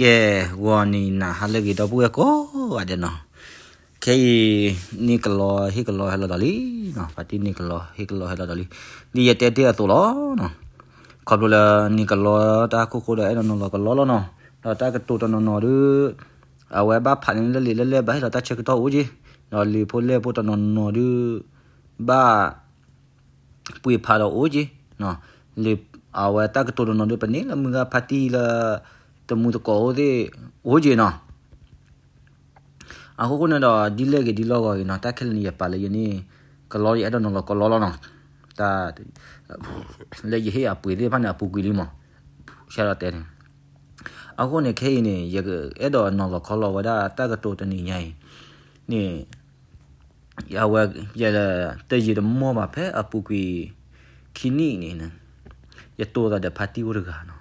ကဲ, ဂီၤနံၤနၤဟါလၢအဂ့ၤ ဒီပုၢ်ဝဲၢ်ကိးဂၤဒဲးနီၤ, ခဲအံၤ န့ၢ်ကလီဟ့ၣ်ကလီဟဲလီၤဒီးလံနီၤ, ဖါတံၢ်န့ၢ်ကလီဟ့ၣ်ကလီဟဲလီၤဒီးလံ, ဒ်ယတဲတ့ၢ်အသိးလီၤနီၤ, ခီဖျိလၢန့ၢ်ကလီတၢ်ခိၣ်ဃိဒီး အဲၣ်ဒိးနီၤလီၤကလီလီၤနီၤ, ဒီးတၢ်ကတိၤတနီၤနီၤဒီး အဝဲဘၣ်ဖးန့ၢ်လၢလံာ်လၢလဲၢ် ဘၣ်ဟ့ၣ်လီၤတၢ်ဆၢကတီၢ်အိၣ်က့ၤ, ဒီးလံာ်ဖိလဲၢ်ဖိတနီၤနီၤဒီး ဘၣ် ပှ့ၤဖးဒီးအိၣ်က့ၤ, လံာ် အဝဲတၢ်ကတိၤတနီၤဒီး ပန့ၢ်လၢမုၢ်ဂၤဖါတံၢ်လၢ တမူသကိးအိၣ်သ့ၣ် အိၣ်က့ၤနီၤ. အဃိဃိန့ၣ်ဒီး ဒ်လဲၣ်ဂ့ၤဒ်လီၢ်ဂီၤဂ့ၤနီၤ, တၢ်ခဲလၢာ်န့ၣ် ယပာ်လၢယန့ၣ် ကလီ ယအဲၣ်ဒိးနီၤလီၤကလီလီၤနီၤ, တၢ် လၢယဟ့ၣ်အပှ့ၤသ့ၣ်တဖၣ်န့ၣ် အပူၤကွံာ်လံမး, ဆဲးလီၤတဲန့ၣ်, အဃိန့ၣ် ခဲအံၤန့ၣ် ယအဲၣ်ဒိးနီၤလီၤကလီလီၤဝဲဒၣ် တၢ်ကတိၤတနံၤညါအံၤန့ၣ် အဝဲ ယတယံာ်တမီၢ်ဘၣ် ဖဲအပူၤကွံာ်ခံနံၣ်န့ၣ် ယတိၢ်သးဒီးဖါတံၢ်အိၣ်တဂၤနီၤ,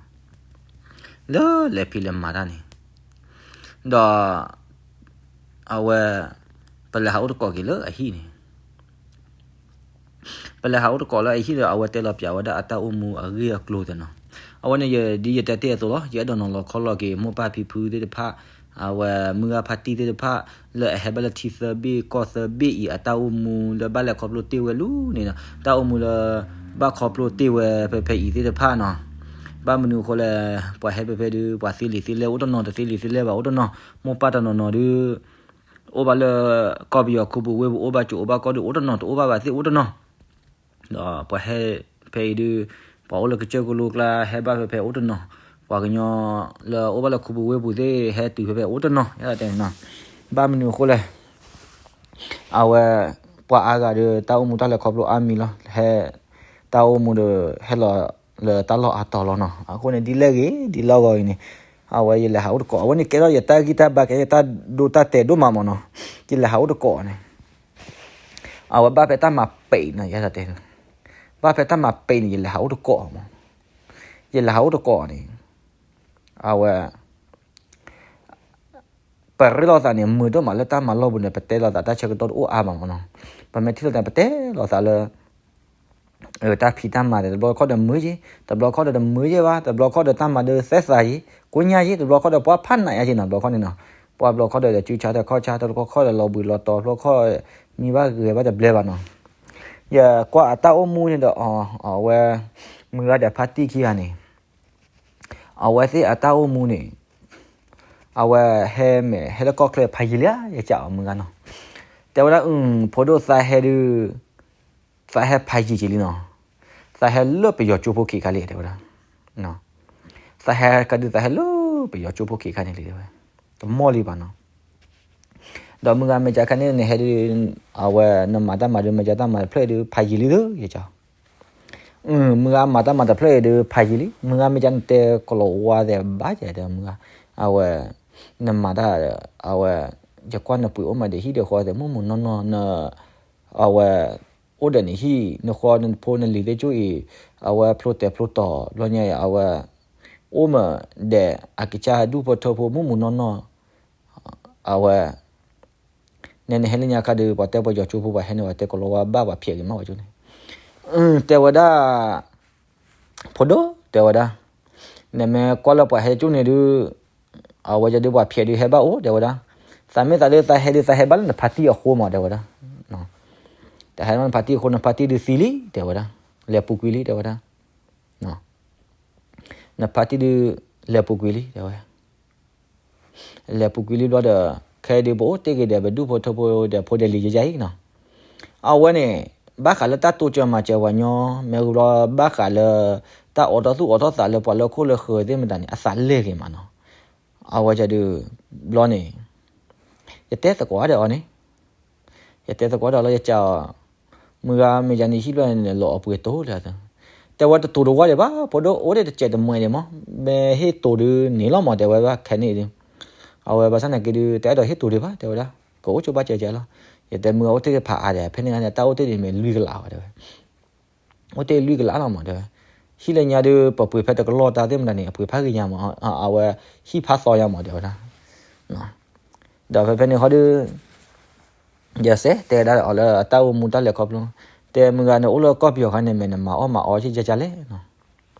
လၢလဲၤဖံးလဲၤမၤတၢ်န့ၣ်, ဒီး အဝဲ ပလဲၤဟးအိၣ်တကိးက့ၤလၢအဟံၣ်န့ၣ်, ပလဲၤဟးအိၣ်တကိးလၢအဟံၣ်ဒီး အဝဲတဲလီၤပၠးဝဲဒၣ်အတၢ်အိၣ်မူအဂ့ၢ်အကျိၤသ့ၣ်နီၤ. အဝဲန့ၣ် ယ ဒ်ယတဲတ့ၢ်အသိးလီၤ, ယအဲၣ်ဒိးနီၤလီၤခီလီၤက့ၤ မိၢ်ပၢ်ဖံဖုသ့ၣ်တဖၣ်, အဝဲမုၢ်ဂၤဖါတံၢ်သ့ၣ်တဖၣ် လၢအဟဲဘၣ်လၢထံသၢဘ့ၣ် ကီၢ်သၢဘ့ၣ်အံၤ အတၢ်အိၣ်မူလၢဘၣ်လဲၤခီဖျိတ့ၢ်ဝဲလံန့ၣ်နီၤ, တၢ်အိၣ်မူလၢ ဘၣ်ခီဖျိတ့ၢ်ဝဲဖဲဖဲအံၤသ့ၣ်တဖၣ်နီၤ. ဘၣ်မနုၤအဃိလဲၣ်, ပှၤဟဲဖဲဖဲဒီး ပှၤသ့လံာ်သ့လဲၢ်အိၣ်တနီၤ, တသ့လံာ်သ့လဲၢ်ဘၣ်အိၣ်တနီၤ, မိၢ်ပၢ်တနီၤနီၤဒီး အိၣ်ဘၣ်လၢကီၢ်ပယီၤခူပူၤဝ့ၢ်ပူၤ အိၣ်ဘၣ်ကၠိအိၣ်ဘၣ်ကီၢ်ဒီးအိၣ်တနီၤ, တအိၣ်ဘၣ်ဘၣ်သ့ၣ်အိၣ်တနီၤ. ဒီးပှၤဟဲဖဲအံၤဒီး ပှၤအိၣ်လၢကစၢၢ်ကလိကျါ ဟဲဘၣ်ဖဲဖဲအိၣ်တနီၤ, ပှၤကညီလၢအိၣ်ဘၣ်လၢခူပူၤဝ့ၢ်ပူၤသ့ၣ် ဟဲတုၤဖဲဖဲအိၣ်တနီၤ, ယတဲန့ၣ်နီၤ. ဘၣ်မနုၤအဃိလဲၣ်, အဝဲ ပှၤအါဂၤဒီး တၢ်အိၣ်မူတၢ်လဲၤခီဖျိအါမံၤလီၤ, ဟဲ တၢ်အိၣ်မူဒီး ဟဲလီၤလၢတၢ်လီၢ်အါတီၤလီၤနီၤ. အဃိန့ၣ် ဒ်လဲၣ်ဂ့ၤဒ်လီၢ်ဂီၤအံၤန့ၣ်, အဝဲယလဲၤဟးအိၣ်တကိး, အဝဲန့ၣ်ကဲထီၣ်ယတၢ်ဂံၢ်တၢ်ဘါ ကဲယတၢ်ဒိတၢ်တဲာ်ဒိၣ်မးမးနီၤ. ယလဲၤဟးအိၣ်တကိးန့ၣ် အဝဲဘၣ်ဖဲတၢ်မၤပံာ်နီၤ, ယဲဒၣ်တဲ, ဘၣ်ဖဲတၢ်မၤပံာ်န့ၣ် ယလဲၤဟးအိၣ်တကိးမး, ယလဲၤဟးအိၣ်တကိးန့ၣ် အဝဲ ပရ့လိာ်သးန့ၣ် မုာ်ဒိၣ်မးလၢတၢ်မၤလီၢ်ပူၤန့ၣ် ပတဲလိာ်သးတၢ်ဆၢကတီၢ်တအိၣ်အါဘၣ်မးနီၤ. ပမ့ၢ်ထံၣ်လိာ်သးန့ၣ် ပတဲလိာ်သးလၢ တၢ်ဖံးတၢ်မၤဒီး တဘျီခီၣ်ဒီးမုာ်ယ့ၤ, တဘျီခီၣ်ဒီးတမုာ်ယ့ၤဘၣ်, တဘျီခီၣ်ဒီးတၢ်မၤဒီးသဲသးယ့ၤ, ကိညၢ်ယ့ၤ, တဘျီခီၣ်ဒီးပှၤဖးနးယါယ့ၤနီၤ, တဘျီခီၣ်န့ၣ်နီၤ, ပှၤတဘျီခီၣ်ဒီး စုဆါတခီၣ်ဆါ, တဘျီခီၣ်ဒီးလီၤဘှံးလီၤတီၤ, တဘျီခီၣ်မံဘၣ်ဂဲၤဘၣ်တဘျဲဘၣ်နီၤ. ယကွၢ်အတၢ်အိၣ်မူန့ၣ်ဒီး အီၤ အဝဲ မုၢ်ဂၤဒီးဖါတံၢ်ခံဂၤန့ၣ် အဝဲသ့ၣ်အတၢ်အိၣ်မူန့ၣ် အဝဲဟဲမ့ၢ်ဟဲလၢကီၢ်ချၢဖးယံာ်လံဧါ ယကးအီၤမုၢ်ဂၤနီၤ. တဲဝဲဒၣ် အု ဖိဒိၣ်သးဟဲဒုး သးဟဲဖးယံာ်က့ၤလံနီၤ. သးဟဲလၢပယီၤကၠိဖိခံခါလံ တဲဝဲဒၣ်. သးဟဲကဒုးသးဟဲလၢပယီၤကၠိဖိခံခါန့ၣ်လံ တဲဝဲ. တမီၢ်လံဘၣ်နီၤ. ဒီးမုၢ်ဂၤမဲာ်ကၠါခါန့ၣ် နဟဲဒုး အဝဲနမၤတၢ်မၤဒုး မဲာ်ကၠါတၢ်မၤတဖျၢၣ်အံၤဒုး ဖးယံာ်လံသု ယကး မုၢ်ဂၤမၤတၢ်မၤတဖျၢၣ်အံၤဒီး ဖးယံာ်လံ. မုၢ်ဂၤမ့ၢ်ကန့ၣ်တဲကလီၤဝါသဲးဘၣ်ကဲဒီး မုၢ်ဂၤ အဝဲ နမၤတၢ် အဝဲ ယကွၢ်နပှ့ၤအိၣ်မးဒီးဟံၣ်ဒီးဃီသဲး မုၢ်မုၢ်နီၢ်နီၢ် န အဝဲ အိၣ်ဒီးနဟံၣ် နဃီနဖိနလံၤသ့ၣ်ကၠိအံၤ အဝဲဖျိတဲာ်ဖျိတီၤ ဘျီညါအံၤ အဝဲ အိၣ်မးဒီးအကစၢ်ဒူၣ်ဖိထၢဖိ မုၢ်မုၢ်နီၢ်နီၢ် အဝဲ နဲနဟဲလၢညါခါဒီး ပှၤတဲပယီၤကၠိဖိ ပှၤဟဲန့ၣ် ပှၤတဲကလီၤဝါဘၣ် ပှၤဖျဲးဂ့ၤမး ပှၤကၠိန့ၣ် တဲဝဲဒၣ် ဖိဒိၣ် တဲဝဲဒၣ် နမ့ၢ်ကွၢ်လၢပှၤဟဲကၠိန့ၣ်ဒုး အဝဲဒုးပှၤဖျဲးဒုးဟဲဘၣ်အိၣ် တဲဝဲဒၣ်. သးမ့ၢ်သးလၢသးဟဲဒုး သးဟဲဘၣ်လၢနဖါတံၢ်အဃိမး တဲဝဲဒၣ်. တဟဲလၢနဖါတံၢ်အဃိ နဖါတံၢ်ဒုးသံလံ တဲဝဲဒၣ်. လဲၤပူၤကွံာ်လံ တဲဝဲဒၣ်. နဖါတံၢ်ဒုး လဲၤပူၤကွံာ်လံ တဲဝဲ လဲၤပူၤကွံာ်လံဘျီဒီး ခဲအံၤဒုး ပအိၣ်တ့ၢ်က့ၤဒီး ပဒူၣ်ဖိထၢဖိဒီး ဖိဒဲးလံၤယဲယဲအံၤနီၤ. အဝဲန့ၣ် ဘၣ်ဃးလၢတၢ်တိစၢၤမၤစၢၤပှၤညီ မ့ၢ်ဘျီ ဘၣ်ဃးလၢ တၢ်အိးထီၣ်သူၣ်အိးထီၣ်သးလၢပှၤလၢခိၣ်လၢဃၢၤသ့ၣ်မတၤန့ၣ် အသးလဲၢ်က့ၤမးနီၤ. အဝဲဒုး ဘျီန့ၣ် ယတဲသကိးဒီးအီၤန့ၣ် ယတဲသကိးဒီးလီၤ ယကးအီၤ မုၢ်ဂၤမ့ၢ်ယၤန့ၣ် ဟံၣ်ဘျီန့ၣ် လီၤအပှ့ၤတိၤလၢအသး တဲဝဲတတိၤတဝီဒံးဘၣ် ဖိဒိၣ် အိၣ်ဒံးတစဲးတမှဲဒံးမး မ့ၢ်ဟ့ၣ်တိၤဒုးန့ၣ်လီၤမး တဲဝဲဘၣ်ခဲန့ၣ်ဒုး အဝဲဘၣ်ဆၣ်နာ်က့ဒုး တအဲၣ်ဒိးဟ့ၣ်တိၤဒံးဘၣ် တဲဝဲဒၣ် ကအိၣ်ကၠိဘၣ်ကဲကဲလီၤ ယတဲမုၢ်ဂၤအိၣ်တ့ၢ်ဖးအါဒံး ဖဲန့ၣ်န့ၣ် တၢ်အိၣ်တ့ၢ်ဒံးမ့ၢ်လွံၢ်ကလးဘၣ် တဲဝဲ အိၣ်တ့ၢ်လွံၢ်ကလးလီၤမး တဲဝဲ ဟံၣ်လၢညါဒုး ပပှ့ၤဖဲတကလီၢ်တၢ်သ့ၣ်မတၤန့ၣ် အပှ့ၤဖးဂ့ၤညါမး အဝဲ ဟံၣ်ဖးသီညါမး တဲဝဲဒၣ် ဒီးဖဲဖဲန့ၣ်ဃီဒုး ယစဲးတဲဒၣ်အီၤလၢအတၢ်အိၣ်မူတၢ်လဲၤခီဖျိ တဲမုၢ်ဂၤန့ၣ်အိၣ်လၢကီၢ်ပယီၤခါန့ၣ် မ့ၢ်နမၤအီၣ်မၤအီဆံကဲကဲလဲၣ်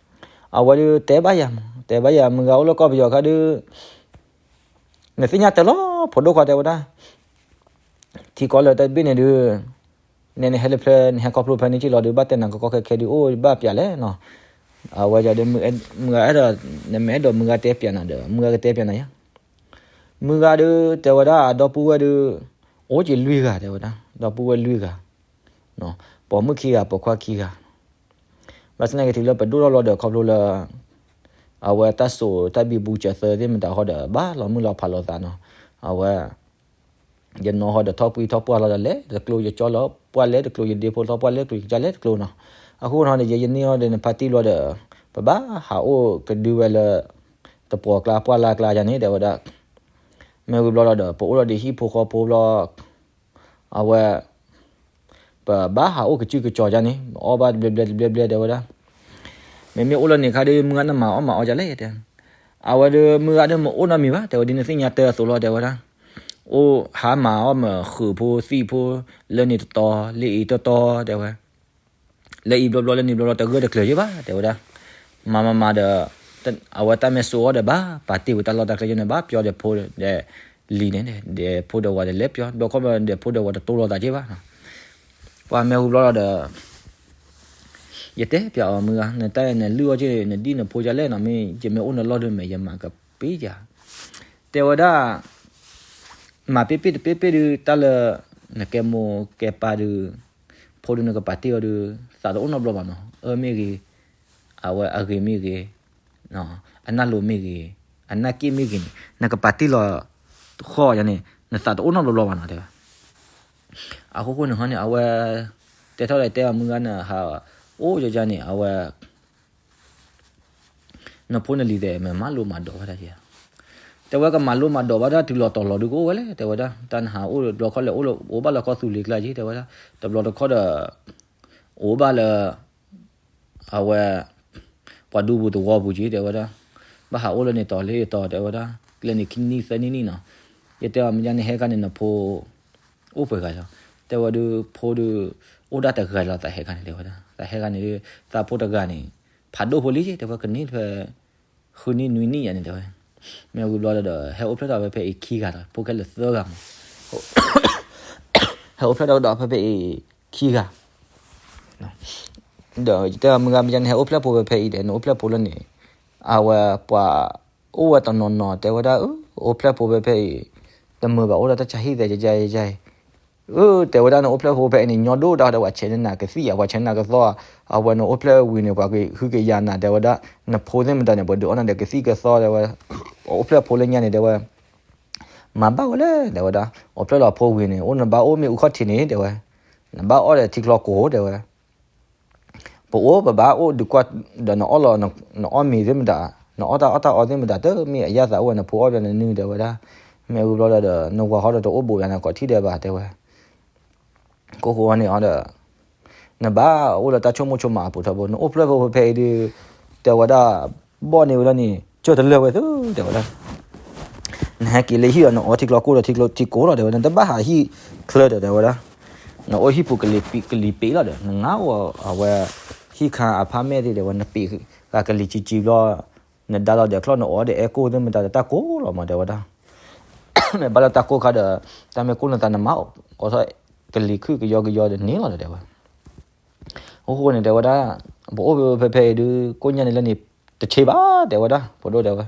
အဝဲဒုးတဲဘၣ်ယၤမး တဲဘၣ်ယၤ မုၢ်ဂၤအိၣ်လၢကီၢ်ပယီၤခါဒုး နသ့ၣ်ညါတၢ်လီၤ ဖိဒိၣ်ခွါ တဲဝဲဒၣ်, ထံကီၢ်လၢတၢ်တဘ့ၣ်န့ၣ်ဒုး နဲနဟဲလၢဖျၢၣ် နဟဲခီဖျိဖဲန့ၣ်က့လီၤဒုး ဘၣ်တဲနၤကကီခဲခဲဒုး အိၣ်ဘၣ်ပၠးလဲၣ်နီၤ. အဝဲဒုး မုၢ်ဂၤအဲၣ်ဒိး နမ့ၢ်အဲၣ်ဒိးမုၢ်ဂၤတဲပၠးနၤဒီး မုၢ်ဂၤကတဲပၠးနၤယါ. မုၢ်ဂၤဒုး တဲဝဲဒၣ် အဒီပုၢ်ဝဲၢ်ဒုး အိၣ်က့ၤလွံၢ်ဂၤ တဲဝဲဒၣ်, ဒီပုၢ်ဝဲၢ်လွံၢ်ဂၤ, ပိာ်မုၣ်ခံဂၤ ပိာ်ခွါခံဂၤ. ဘၣ်ဆၣ်သနာ်က့တုၤလၢပဒိၣ်ထီၣ်လီၤဒီး ခီဖျိလၢ အဝဲတၢ်စိာ်တၢ်ဘံဘူစၢၤသၢသ့ၣ်မတၤဃီဒီး ဘၣ်လီၤမုၢ်လီၤဖးလိာ်သးနီၤ. အဝဲ ယနီၢ်ဟီဒီးထီၣ်ပှံထီၣ်ပှၢ်လီၤဒီး လဲၤတကျိ ယကၠီလီၤပှၢ် လဲၤတကျိ ယဒ့ဖိထီၣ်ပှၢ် လဲၤတကျိ ယကစၢ်လဲၤတကျိနီၤ. အဃိနီၤဒီး ယ ယန့ၢ်အီၤဒီး နဖါတံၢ်လီၤဒီး ပဘၣ်ဟးအိၣ်ကဒုဝဲလၢ တပှီၤကျါပှၢ်လၢ်ကျါယါန့ၣ် တဲဝဲဒၣ်. မ့ၢ်ဝံၤဘျီလီၤဒီး ပအိၣ်လီၤဒီးဟံၣ်ဖိဃီဖိဘျီ အဝဲ ပဘၣ်ဟးအိၣ်ကစုၢ်ကစီၤယါန့ၣ် အီၣ်ဘၣ်တဘျဲဘျဲတဘျဲဘျဲ တဲဝဲဒၣ်. မ့မ့ၢ်အိၣ်လၢန့ၣ်ခါဒီး မုၢ်ဂၤနမၤအီၣ်မၤအီကလဲၣ် တဲ. အဝဲဒီး မုၢ်ဂၤဒီး မ့ၢ်အိၣ်နီတမံၤဘၣ် တဲဝဲ, ဒ်နသ့ၣ်ညါတၢ်အသိးလီၤ တဲဝဲဒၣ်. အိၣ်ဟးမၤအီၣ်မ့ၢ်ဃုာ်ဖိသံၣ်ဖိ လၢန့ၣ်တတီၤ လၢအံၤတတီၤ တဲဝဲ. လၢအံၤဘျီဘျီ လၢန့ၣ်ဘျီဘျီ တဂၢၢ်တကျၢၤယ့ၢ်ဘၣ် တဲဝဲဒၣ်. မၤမၤမၤဒီး အဝဲတၢ်မ့ၢ်စိာ်အီၤဒီး ဘၣ်ပာ်တ့ၢ်ဝဲတၢ်လီၢ်တၢ်ကျဲယါန့ၣ် ဘၣ်ပျီဒီးဖိဒီးလံၤန့ၣ် ဒီးဖိဒီးဝၤဒီးလဲၤပျီ ဘျီခီဒီးဖိဒီးဝၤတတိလိာ်သးက့ဘၣ်. ပှၤမ့ၢ်ဝံၤဘျီလီၤဒီး ယတဲပၠးအီၤ မုၢ်ဂၤ နတၢ်အံၤနလုၢ်အီၣ်က့ၤ နဒံၣ်နဖိကလဲၣ်နီၤ, မ့ၢ်ယမ့ၢ်အိၣ်နလီၢ်ဒုး မ့ၢ်ယမၤကပ့ယၤ တဲဝဲဒၣ်. မၤပ့ၢ်ပ့ၢ်တပ့ၢ်ပ့ၢ်ဒုး တၢ်လၢ နကဲမိၢ်ကဲပၢ်ဒုး ဖိဒုးနကပာ်တ့ၢ်အီၤဒုး သးတအိၣ်နီတဘျီဘၣ်နီၤ. အၢမ့ၢ်ဂ့ၤ, အဝဲအဂ့ၤမ့ၢ်ဂ့ၤ, အနၢ်လိၤမ့ၢ်ဂ့ၤ, အနၢ်က့ၣ်မ့ၢ်ဂ့ၤန့ၣ် နကပာ်တ့ၢ်လီၤဃီယါန့ၣ် နသးတအိၣ်နီတဘျီဘၣ်နီၤ တဲဝဲ. အဃိဃိန့ၣ်ဟီန့ၣ် အဝဲ တဲထီၣ်ဒီးတဲအီၤ မုၢ်ဂၤ နဟးအိၣ်ယါန့ၣ် အဝဲ နဖိနလံၤသ့ၣ် မ့ၢ်မၤလိမၤဒိးဝဲဒၣ်က့, တဲဝဲ ကမၤလိမၤဒိးဘၣ်တၢ်တုၤလီၤတီၤလီၤဒုးကအိၣ်ဝဲလဲၣ် တဲဝဲဒၣ်. တၢ်နဟးအိၣ်တဘျီခီလဲၣ် အိၣ်ဘၣ်လၢကီၢ်သူလ့ၤကျါက့ တဲဝဲဒၣ်. တဘျီတခီဒီး အိၣ်ဘၣ်လၢ အဝဲ ပှၤဒူပူၤသဝီပူၤက့ တဲဝဲဒၣ်. ဘၣ်ဟးအိၣ်လၢန့ၣ်တီၤလၢယတီၤ တဲဝဲဒၣ်. ကျဲန့ၣ်ခံနံၣ်သၢနံၣ်နံၣ်နီၤ. ယတဲအီၤ မ့ၢ်ယါန့ၣ် ဟဲခါန့ၣ် နဖိ အိၣ်ပှဲၤဂၤလီၤ. တဲဝဲဒုး ဖိဒုး အိၣ်ဒၣ်တဂၤလီၤ သးဟဲခါန့ၣ် တဲဝဲဒၣ်. သးဟဲခါန့ၣ်ဒုး သးဖိတဂၤန့ၣ် ဖးဒိၣ်ဖိလံက့ တဲဝဲ ကန့ၢ်ဖဲ ဃုနံၣ်နွံနံၣ်ယါန့ၣ် တဲဝဲ. မ့ၢ်ဝံၤဘျီဒီး ဟဲအိၣ်ဖျဲၣ်ဒီးဖဲဖဲအံၤခံဂၤလီၤ. ဖိခဲလၢာ်သၢဂၤမး ဟဲအိၣ်ဖျဲၣ်ဒီးဖဲဖဲအံၤခံဂၤ ဒီးယတဲအီၤ မုၢ်ဂၤ မ့ၢ်ယါန့ၣ် ဟဲအိၣ်ဖျဲၣ်ဖိဖဲဖဲအံၤဒီး နအိၣ်ဖျဲၣ်ဖိလၢန့ၣ် အဝဲပှၤအိၣ်ဝဲတနီၤနီၤ တဲဝဲဒၣ်. အၢ အိၣ်ဖျဲၣ်ဖိဖဲဖဲအံၤ တမုာ်ဘၣ် အိၣ်ဒီးတၢ်ဆါဟံၣ်သဲးယါယါအံၤ အၢ တဲဝဲဒၣ် နအိၣ်ဖျဲၣ်ဖိဖဲအံၤန့ၣ် ညီဒိၣ်ဒၣ်ဒီး ပှၤဆဲးန့ၢ်နၤကသံၣ်ဧါ ပှၤဆဲးနၤကသီဧါ, အဝဲနအိၣ်ဖျဲၣ်ဝံၤန့ၣ် ပှၤကဟုကယာ်နၤ တဲဝဲဒၣ်. နဖိသ့ၣ်မတၤန့ၣ် ပှၤဒုးအီၣ်နၤဒီးကသံၣ်ကသီ တဲဝဲ. အိၣ်ဖျဲၣ်ဖိလၢညါန့ၣ် တဲဝဲ မၤဘၣ်ဝဲလဲၣ် တဲဝဲဒၣ်. အိၣ်ဖျဲၣ်လီၤဖိဝံၤန့ၣ် အိၣ်နဘၣ်အိၣ်မ့ၣ်အူခီၣ်ထံးန့ၣ် တဲဝဲ, နဘၣ်အီၣ်ဒီးထံချီကိၢ် တဲဝဲ. ပအိၣ်ပဘၣ်အိၣ်ဒုးကွၢ် ဒီးနအီၣ်လီၤ နအီၣ်မ့ၤသ့ၣ်မတၤ နအီၣ်တၢ်အီၣ်တၢ်အီသ့ၣ်မတၤ တမ့ၢ်အယၣ်သးအိၣ်ဝဲ နဖိအီၣ်ဒီးနနုၢ် တဲဝဲဒၣ်. မ့ၢ်ဝံၤဘျီဒီး နဝၤဃီဒီးတအိၣ်ဘူးယါန့ၣ် ကိးထံၣ်ဒီးဘၣ် တဲဝဲ. ကိးဃိန့ၣ်အီၤဒီး နဘၣ်အိၣ်လၢတၢ်ဆိကမိၣ်ဆိကမးအပူၤထီဘိ နအိၣ်ဖျဲၣ်ဖိဖဲအံၤဒီး တဲဝဲဒၣ် ဘီၣ်န့ၢ်ဝဲဒၣ်န့ၣ် ကၢၢ်တလၢာ်ဝဲသု တဲဝဲဒၣ်. နဟဲက့ၤလၢဟံၣ်ဒီး နအီထံကျီကိၢ်ဒီးထံကျီကိၢ်လီၤ တဲဝဲ, နတဘၣ်ဟးဟံၣ်ချၢဒီး တဲဝဲဒၣ်. နအိၣ်ဟံၣ်ပူၤကလံၤပံးလီၤဒီး နငါအိၣ်အဝဲ ဟံၣ်ခါအဖါမဲာ်သ့ၣ် တဲဝဲ, နပံးဂၤကလံၤကံကံဘျီ နဒါလီၤဒီးချီၣ် နအီၣ်ဒီးအဲၣ်ကိၢ်သ့ၣ်မတၤဒီး တၢ်ကိၢ်လီၤမး တဲဝဲဒၣ်. မ့ၢ်ဘၣ်လၢတၢ်ကိၢ်ခါဒီး တၢ်မ့ၢ်ကိၢ်နသး နမၤအိၣ်ထီၣ် ကလံၤခုၣ်ကယီကယီဒီးန့ၣ်လီၤ တဲဝဲ. အဃိန့ၣ် တဲဝဲဒၣ် ပအိၣ်ဖဲဖဲအံၤဒုး ကိၣ်ညါန့ၣ်လၢန့ၣ် တဆံးဘၣ် တဲဝဲဒၣ် ဖိဒိၣ် တဲဝဲ.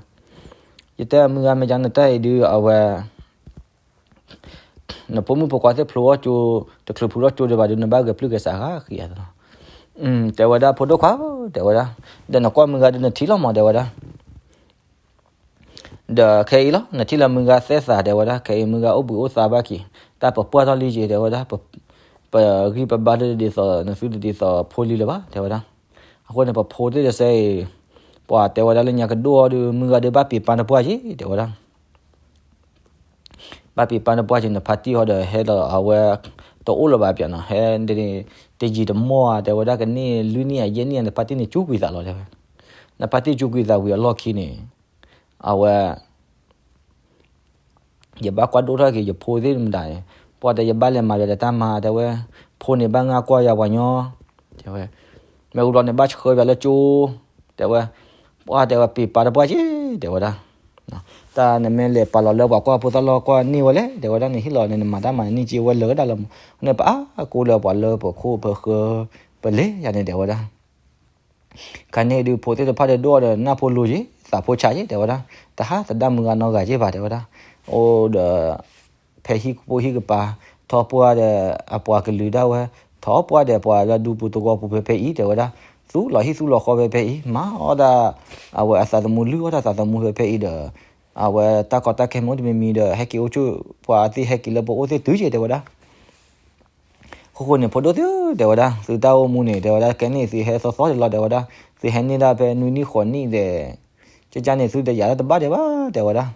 ယတဲမုၢ်ဂၤ မ့ၢ်ကါ နတၢ်အံၤဒုး အဝဲ နဖိမုၣ်ဖိခွါသ့ၣ်ဖျိအီၣ်ကၠိ တချုးဖျိထီၣ်ကၠိဒံးဘၣ်ဒုး နဘၣ်ဂဲၤပျုၢ်ဂဲၤဆးဃာ်ဃံအသးလီၤ. တဲဝဲဒၣ် ဖိဒိၣ်ခွါ တဲဝဲဒၣ်, ဒီးနကွၢ်မုၢ်ဂၤဒုး နထံၣ်လီၤမး တဲဝဲဒၣ်. ဒီးခဲအံၤလီၤ နထံၣ်လၢမုၢ်ဂၤသဲသး တဲဝဲဒၣ်, ခဲအံၤမုၢ်ဂၤအိၣ်ဘှံးအိၣ်သါဘၣ်က့ၤ, တၢ်ပပှၢ်ထီၣ်လံက့ၤ တဲဝဲဒၣ်, ပဂံၢ်ပဘါတဒ်သိး နသုတဒ်သိးဖိလံလၢၤဘၣ် တဲဝဲဒၣ်. အဃိန့ၣ် ပဖိသ့ၣ်တစဲးအံၤ ပှၤတဲဝဲဒၣ်လၢညါကဒိၣ်အီၤဒုး မုၢ်ဂၤဒုးဘၣ်ပ့ၤပာ်တပှၢ်က့ၤ တဲဝဲဒၣ်. ဘၣ်ပ့ၤပာ်တပှၢ်က့ၤ နဖါတံၢ်ဟီဒီးဟဲဒီးအဝဲ တအိၣ်လၢၤဘၣ်ပၠးနီၤ, ဟဲ တယံာ်တမီၢ်ဧါ တဲဝဲဒၣ်, ကန့ၢ်လွံၢ်နံၣ်ဧါ ယဲၢ်နံၣ်ဧါ နဖါတံၢ်န့ၣ် ကၠူကွံာ်သးလီၤ တဲဝဲ. နဖါတံၢ်ကၠူကွံာ်သးဝံၤအလီၢ်ခံန့ၣ် အဝဲ ယဘၣ်ကွၢ်ဒိၣ်ထီၣ်က့ၤ ယဖိသ့ၣ်မတၤန့ၣ်, ပှၤတဲယဘၣ်လဲၤမၤဒီးတၢ်မၤ တဲဝဲ, ဖိန့ၣ်ဘၣ်ငါကွၢ်ယၤပှၤညီ, တဲဝဲ, မ့ၢ်ဝံၤဘျီန့ၣ် ဘၣ်ဆှၢပၠးလၢကၠိ, တဲဝဲ, ပှၤတဲဝဲပ့ၤပာ်တပှၢ်က့ၤ တဲဝဲဒၣ်. တၢ်နမ့ၢ်လဲၤပာ်လီၤလၢပှၤကွၢ်ဖိသၣ်လီၢ်ကွၢ်န့ၢ်ဝဲလဲၣ် တဲဝဲဒၣ်, နဟ့ၣ်လီၤန့ၣ် နမၤတၢ်မၤန့ၢ်က့ဝဲလၢာ်ဒၣ်လီၤမး, န့ၣ်ပအါကိးလၢပှၤလၢပခိၣ်ပဃၢၤပလဲၤယၤန့ၣ် တဲဝဲဒၣ်. ခါန့ၣ်ဒုး ဖိသ့ၣ်တဖၣ်ဒီးဒိၣ်အီၤဒီး နၢ်ဖိလိၤက့ၤ သးဖိဆးက့ၤ တဲဝဲဒၣ်, တဟးသဒၣ်မုၢ်ဂၤနီတဂၤက့ၤဘၣ် တဲဝဲဒၣ်. အိၣ်ဒီး ဖဲဟံၣ်ကပိၢ်ဟံၣ်ကပၤ ထီၣ်ပှၢ်ဒီးအပှၤကလုာ်ဒၣ်ဝဲ, ထီၣ်ပှၢ်ဒီးပှၤလၢဒူပူၤသဝီပူၤဖဲဖဲအံၤ တဲဝဲဒၣ်, သူၣ်လီၤဟံၣ်သူၣ်လီၤဃီဖဲဖဲအံၤ, မၤအီၣ်ဒၣ် အဝဲအသးသမူ လုၢ်အီၣ်တၢ်သးသမူဖဲဖဲအံၤဒီး အဝဲတၢ်ကီတၢ်ခဲမ့ၢ်အိၣ်တမံၤမံၤဒီး ဟဲက့ၤအိၣ်ကၠိ ပှၤသ့ၣ်ဟဲက့ၤလၢပအိၣ်သ့ၣ်တုၤက့ၤ တဲဝဲဒၣ်. အခိၣ်ဃိန့ၣ် ဖိဒိၣ်သ့ၣ်ဧၢ တဲဝဲဒၣ်, သုတၢ်အိၣ်မူန့ၣ် တဲဝဲဒၣ်, ကဲန့ၣ်သုဟဲသီသီဒံးလီၤ တဲဝဲဒၣ်, သုဟဲန့ၢ်ဒၣ်ဖဲနွံနံၣ်ဃိးနံၣ်ဒီး ကကန့ၣ်သုတယာ်တၢ်တဘၣ်ဒံးဘၣ် တဲဝဲဒၣ်.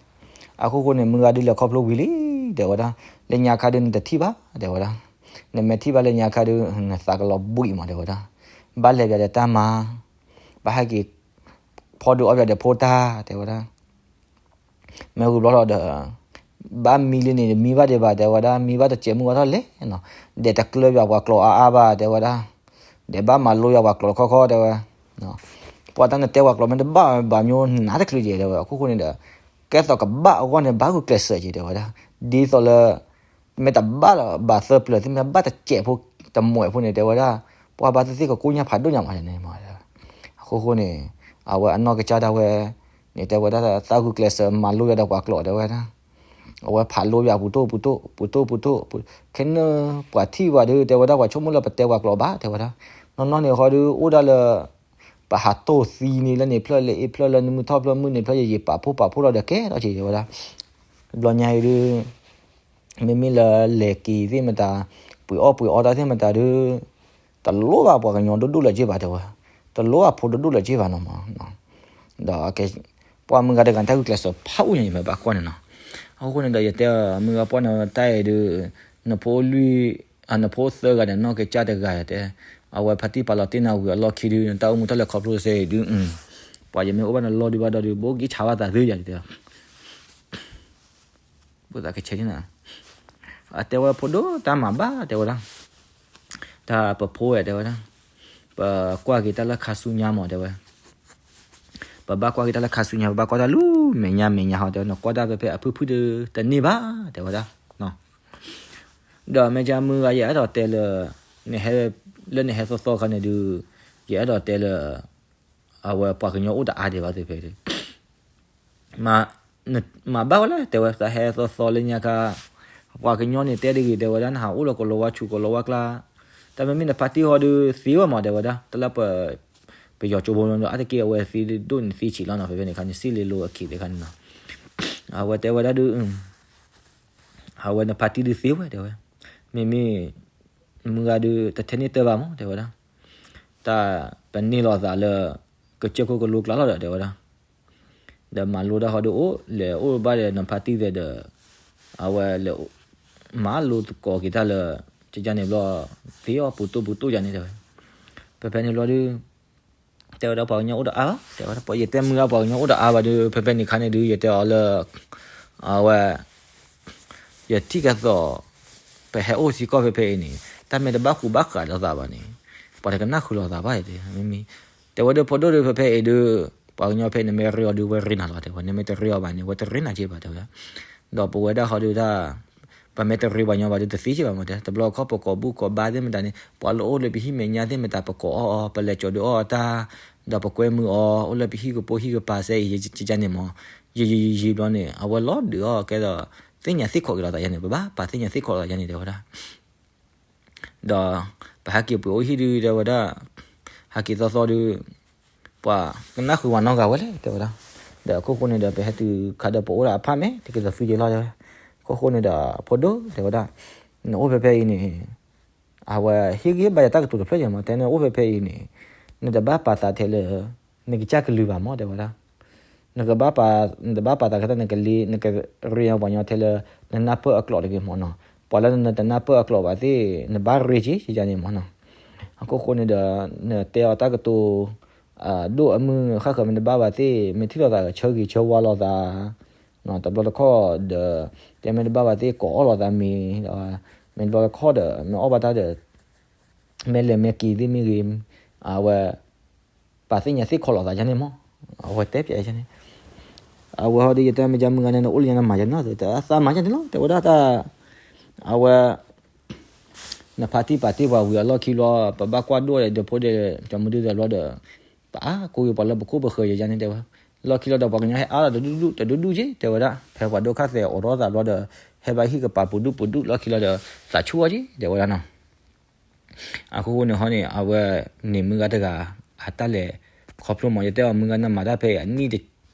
အခိၣ်ဃိန့ၣ် မုၢ်ဂၤဒုးလဲၤခီဖျိဝံၤလံ တဲဝဲဒၣ်, လၢညါခါဒုးနတထံၣ်ဘၣ် တဲဝဲဒၣ်, နမ့ၢ်ထံၣ်ဘၣ်လၢညါခါဒုး နသးကလီၤဘှံးမး တဲဝဲဒၣ်, ဘၣ်လဲၤပၠးဒီးတၢ်မၤ, ဘၣ်ဟဲက့ၤ ဖီဒုးအီၣ်ပၠးဒီးဖိတၢ် တဲဝဲဒၣ်. မ့ၢ်ဝံၤဘျီလီၤဒီး ဘၣ်မံလံန့ၣ် မံဘၣ်ဒံးဘၣ် တဲဝဲဒၣ်, မံဘၣ်တစဲးမုၢ်ဝါထီၣ်လဲၣ်နီၤ, ဒီးတကျၢၤပၠးပှၤကျိာ်အါအါဘၣ် တဲဝဲဒၣ်, ဒီးဘၣ်မၤလိပၠးပှၤကျိာ်တခီခီ တဲဝဲ, ပှၤတၢ်နတဲပှၤကျိာ်မ့ၢ်တဘၣ်ဘၣ် မ့ၢ်နးတချုးက့ၤ တဲဝဲ, အခိၣ်ဃိန့ၣ်ဒီး ကဲသိးကဘၣ်အဂီၢ်န့ၣ် ဘၣ်ဂုာ်ကျဲးစၢးက့ၤ တဲဝဲဒၣ်, ဒ်သိးလၢ မ့ၢ်တဘၣ်လၢၤဘၣ်သၢပျၢၤသ့ၣ် မ့ၢ်ဘၣ်တစဲးဖိတမှဲးဖိန့ၣ် တဲဝဲဒၣ်, ပှၤဘၣ်သ့ၣ်သ့ၣ်ကကိညၢ်ဖးဒိၣ်ညါမးန့ၣ်မး, အခိၣ်ဃိန့ၣ် အဝဲအနီၢ်ကစၢ်ဒၣ်ဝဲန့ၣ် တဲဝဲဒၣ် သးဂုာ်ကျဲးစၢးမၤလိပၠးဒီးပှၤကျိာ် တဲဝဲဒၣ်, အဝဲဖးလိပၠးပူၤတိၢ်ပူၤတိၢ် ပူၤတိၢ်ပူၤတိၢ်, ခဲန့ၣ်ပှၤထံၣ်ပှၤဒုး တဲဝဲဒၣ် ပှၤဆိကမိၣ်လၢပတဲပှၤကျိာ်ဘၣ် တဲဝဲဒၣ်, နီၢ်နီၢ်န့ၣ်ဃီဒုး အိၣ်ဒၣ်လၢ ပဟးတိၢ်သံန့ၣ်လၢန့ၣ်ဖျၢၣ်လၢအ့ၣ်ဖျၢၣ်လၢနမုၢ်ထီၣ်ဖျၢၣ်မုၢ်န့ၣ်ဖျၢၣ် ယယံာ်ပာ်ဖှိၣ်ပာ်ဖှိၣ်လီၤဒီးကဲထီၣ်က့ၤ တဲဝဲဒၣ်, ဘျီညါအံၤဒုး မ့မ့ၢ်လၢလဲၤက့ၤသ့ၣ်မတၤ ပှ့ၤအီၣ်ပှ့ၤအီတၢ်သ့ၣ်မတၤဒုး တလိၣ်ဘၣ်ပှၤကညီဒိၣ်ဒိၣ်လၢၤက့ၤဘၣ် တဲဝဲ, တလိၣ်ဘၣ်ဖိဒိၣ်ဒိၣ်လၢၤက့ၤဘၣ်နီၤမး, ဒီး ပှၢ်မုၢ်ဂၤတဂၤတၢ်ဂုာ်ကျဲးစၢးဖးအိၣ်ညါအံၤ မ့ၢ်ဘၣ်ကွၢ်န့ၣ်နီၤ, အဃိန့ၣ်ဒီး ယတဲမုၢ်ဂၤပှၢ်န့ၣ်တၢ်အံၤဒုး နဖိလွံၢ် နဖိသၢဂၤန့ၣ် နီၢ်ကစၢ်တဂၤတဲ, အဝဲဖါတံၢ်ပာ်လီၤတ့ၢ်နၤဝံၤအလီၢ်ခံဒုး နတၢ်အိၣ်မူတၢ်လဲၤခီဖျိစဲအံၤဒုး ပှၤယမ့ၢ်အိၣ်ဘၣ်နလီၢ်ဒုးဘၣ်ဒီးဒုး ဘိးက့ၤဆါဘၣ်သးသုယၤတဲ ဘိသးကဆဲးန့ၣ်, အတဲဝဲဖိဒိၣ်တၢ်မၤဘၣ်တဲဝဲဒၣ်, တၢ်ပဖိဝဲတဲဝဲဒၣ်, ပကွၢ်က့ၤတၢ်လၢခါဆူညါမးတဲဝဲ, ပဘၣ်ကွၢ်က့ၤတၢ်လၢခါဆူညါ ပဘၣ်ကွၢ်တၢ်လၢမဲာ်ညါမဲာ်ညါဟီတဲဝဲ နကွၢ်တၢ်ဖဲဖဲအဖုၣ်ဖုၣ်ဒုးတန့ၢ်ဘၣ်တဲဝဲဒၣ်, ဒီးမ့ၢ်ကမုၢ်ဂၤ ယအဲၣ်ဒိးတဲလၢ နဟဲ လၢနဟဲသီသီခါန့ၣ်ဒုး ယအဲၣ်ဒိးတဲလၢ အဝဲပှၤကညီအိၣ်တအါဒံးဘၣ်သ့ၣ်ဖဲ မၤဘၣ်ဝဲလၢတဲဝဲ သးဟဲသီသီလၢညါခါ, ပှၤကညီန့ၣ်တဲတဂ့ၤ တဲဝဲဒၣ် နဟးအိၣ်လၢကီၤလၤဝါဆူၣ်ကီၤလၤဝါကျါ, တၢ်မ့မ့ၢ်နဖါတံၢ်ဟီဒုးသ့ဝဲမး တဲဝဲဒၣ်, တၢ်လၢပ ပယီၤကၠိဖိမ့ၢ်အါတက့ၢ် အဝဲသ့ၣ်ဒိၣ်န့ၣ်သ့ဆံးလီၤနီၤ ဖဲဖဲန့ၣ်ခါန့ၣ် စံၣ်လ့လိအခံးသ့ၣ်ခါန့ၣ်နီၤ, အဝဲတဲဝဲဒၣ်ဒုး အဝဲနဖါတံၢ်ဒုးသ့ဝဲတဲဝဲ, မ့မ့ၢ် မုၢ်ဂၤဒုးတထဲန့ၢ်တၢ်ဘၣ်မး တဲဝဲဒၣ်, တၢ်ပန့ၢ်လိာ်သးလၢ ကစၢၢ်ခိၣ်ကလိကျါလီၤဒီး တဲဝဲဒၣ်, ဒီးမၤလိတၢ်ဃီဒုးအိၣ် လဲၤအိၣ်ဘၣ်ဒီးနဖါတံၢ်သ့ၣ်ဒီး အဝဲလဲၤ မၤလိသကိးက့ၤတၢ်လၢ ကကန့ၣ်ဘျီ သ့အီၤပူၤတိၢ်ပူၤတိၢ်ယၤန့ၣ်တဲဝဲ, ဖဲဖဲန့ၣ်ဘျီဒုး တဲဝဲဒၣ်ပှၤကညီအိၣ်တအါဘၣ် တဲဝဲဒၣ် ယတဲမုၢ်ဂၤပှၤကညီအိၣ်တအါဘၣ်ဒုး ဖဲဖဲန့ၣ်ခါန့ၣ်ဒုး ယတဲအီၤလၢ အဝဲ ယထံၣ်ကသိး ပဟဲအိၣ်စ့ၢ်ကီးဖဲဖဲအံၤန့ၣ် တၢ်မ့ၢ်တဘၣ်ဃူဘၣ်ဃးလိာ်သးဘၣ်န့ၣ် ပှၤတကနၣ်ဃုာ်လိာ်သးဘၣ် တဲ မ့မ့ၢ် တဲဝဲဒၣ်ဖိဒိၣ်ဒုး ဖဲဖဲအံၤဒုး ပှၤကညီဖဲနမ့ၢ်ရ့အီၤဒုး ဝဲရ့နၤလီၤ တဲဝဲ နမ့ၢ်တရ့အီၤဘၣ်န့ၣ် ဝဲတရ့နၤက့ဘၣ် တဲဝဲဒၣ်, ဒီးပဝဲဒၣ်ဃီဒုးတၢ် ပမ့ၢ်တရ့ပှၤကညီဘၣ်ဒုးတသ့က့ဘၣ်မး တဲ တဘျီတခီၣ်ပကိာ်ဘူၣ်ကိာ်ဘါသ့ၣ်မတၤန့ၣ် ပှၤလၢအိၣ်လၢပဟံၣ်မဲာ်ညါသ့ၣ်မတၤ ပကိးအီၣ်အီၤ ပလဲၤကၠီၤဒုးအီၣ်အတၢ် ဒီးပကွဲမုာ်အီၤ အိၣ်လၢပဟံၣ်ကပိာ်ဟံၣ်ကပၤစဲအံၤ ယကန့ၣ်မး ယယယံာ်ဘျီန့ၣ် အဝဲလီၤဒုးအီၣ်ကဲဒီး သ့ၣ်ညါသ့ၣ်ခိးက့ၤလိာ်သးယါန့ၣ် ပဘၣ်ပာ်သ့ၣ်ညါသ့ၣ်ခိးလိာ်သးယါန့ၣ် တဲဝဲဒၣ်, ဒီးပဟဲက့ၤပှ့ၤအိၣ်ဟံၣ်ဒုး တဲဝဲဒၣ်, ဟဲက့ၤသီသီဒုး ပှၤကနၣ်ဃုာ်ဝဲနီတဂၤဝဲလဲၣ် တဲဝဲဒၣ်, ဒီးအခိၣ်ဃိန့ၣ်ဒီး ပဟဲတုၤခါဒီးပအိၣ်ဒီးအဖၣ်မ့ၢ် တက့ၤသီဖုက့ၤလီၤ တဲဝဲ, အခိၣ်ဃိန့ၣ်ဒီး ဖိဒိၣ် တဲဝဲဒၣ်, နအိၣ်ဖဲဖဲအံၤန့ၣ် အဝဲဟ့ၣ်ဂံၢ်ဘါယၤတၢ်ကတိၤတဖျၢၣ်ယဲၢ်မး တဲနအိၣ်ဖဲဖဲအံၤန့ၣ် နတဘၣ်ပာ်သးထဲလၢ နကစၢ်ကလုာ်ဘၣ်မး တဲဝဲဒၣ်, နကဘၣ်ပာ် နတဘၣ်ပာ်သးကဲတၢ်နကလ့ နကရ့အီၤပှၤကညီထဲလၢ နနၢ်ပၢၢ်အကျိာ်တဂ့ၤမးနီၤ, ပှၤလၢနတနၢ်ပၢၢ်အကျိာ်ဘၣ်သ့ၣ် နဘၣ်ရ့က့ၤ ကန့ၣ်မးနီၤ, အခိၣ်ဃိန့ၣ်ဒီး နတဲအီၤတၢ်ကတိၤ ဒိၣ်အမုၢ်ဃၣ်ဃၢၤမ့ၢ်တဘၣ်ဘၣ်သ့ၣ် မ့ၢ်ထံၣ်လိာ်သးဆၢဂ့ၤဆၢဝါလိာ်သး တဘျီတခီၣ်ဒီး တဲမ့ၢ်တဘၣ်ဘၣ်သ့ၣ် ကိးအီၣ်လိာ်သးမ့ၢ်ဒီး မ့ၢ်တဘျီတခီၣ်ဒီး မ့ၢ်အီၣ်ဘၣ်တၢ်ဒီး မ့ၢ်လဲၤမ့ၢ်က့ၤသ့ၣ်မ့ၢ်ဂ့ၤ အဝဲ ပာ်သ့ၣ်ညါသ့ၣ်ခိးလိာ်သးယါန့ၣ်မး အဝဲတဲပျဲယါန့ၣ် အဝဲဟီဒီး ယတဲမ့ၢ်ကမုၢ်ဂၤန့ၣ် နအိၣ်လၢညါနမၤယၤန့ၣ်လီၤ, သးမၤယၤန့ၣ်လီၤ တဲဝဲဒၣ်တၢ်, အဝဲ နဖါတံၢ်ပာ်တ့ၢ်ပှၤဝံၤအလီၢ်ခံဘျီ ပဘၣ်ကွၢ်ဒိၣ်ဒီးဖိဒီး ကၠီမုၢ်ဒုၣ်သးဘျီဒီး ပအါကိးဂ့ၤပှၤလၢပခိၣ်ပဃၢၤယၤန့ၣ်တဲဝဲ, လီၢ်ခံလီၤဒီးပှၤကညီဟဲအါလီၤတဒူၣ်ဒူၣ်တဒူၣ်ဒူၣ်က့ တဲဝဲဒၣ်, ဖဲပှၤဒိၣ်ခါသဲးအိးထီၣ်သးဘျီဒီး ဟဲဘၣ်ဟံၣ်ကပၤပူၤဒူၣ်ပူၤဒူၣ်လီၢ်ခံလီၤဒီး သးဆူၣ်အီၤက့ တဲဝဲဒၣ်နီၤ. အဃိဃိန့ၣ်ဟီန့ၣ် အဝဲန့ၣ်မုၢ်ဂၤတဂၤ အတၢ်လဲၤခီဖျိမး ယတဲအီၤမုၢ်ဂၤနမၤတၢ်ဖဲအံၤ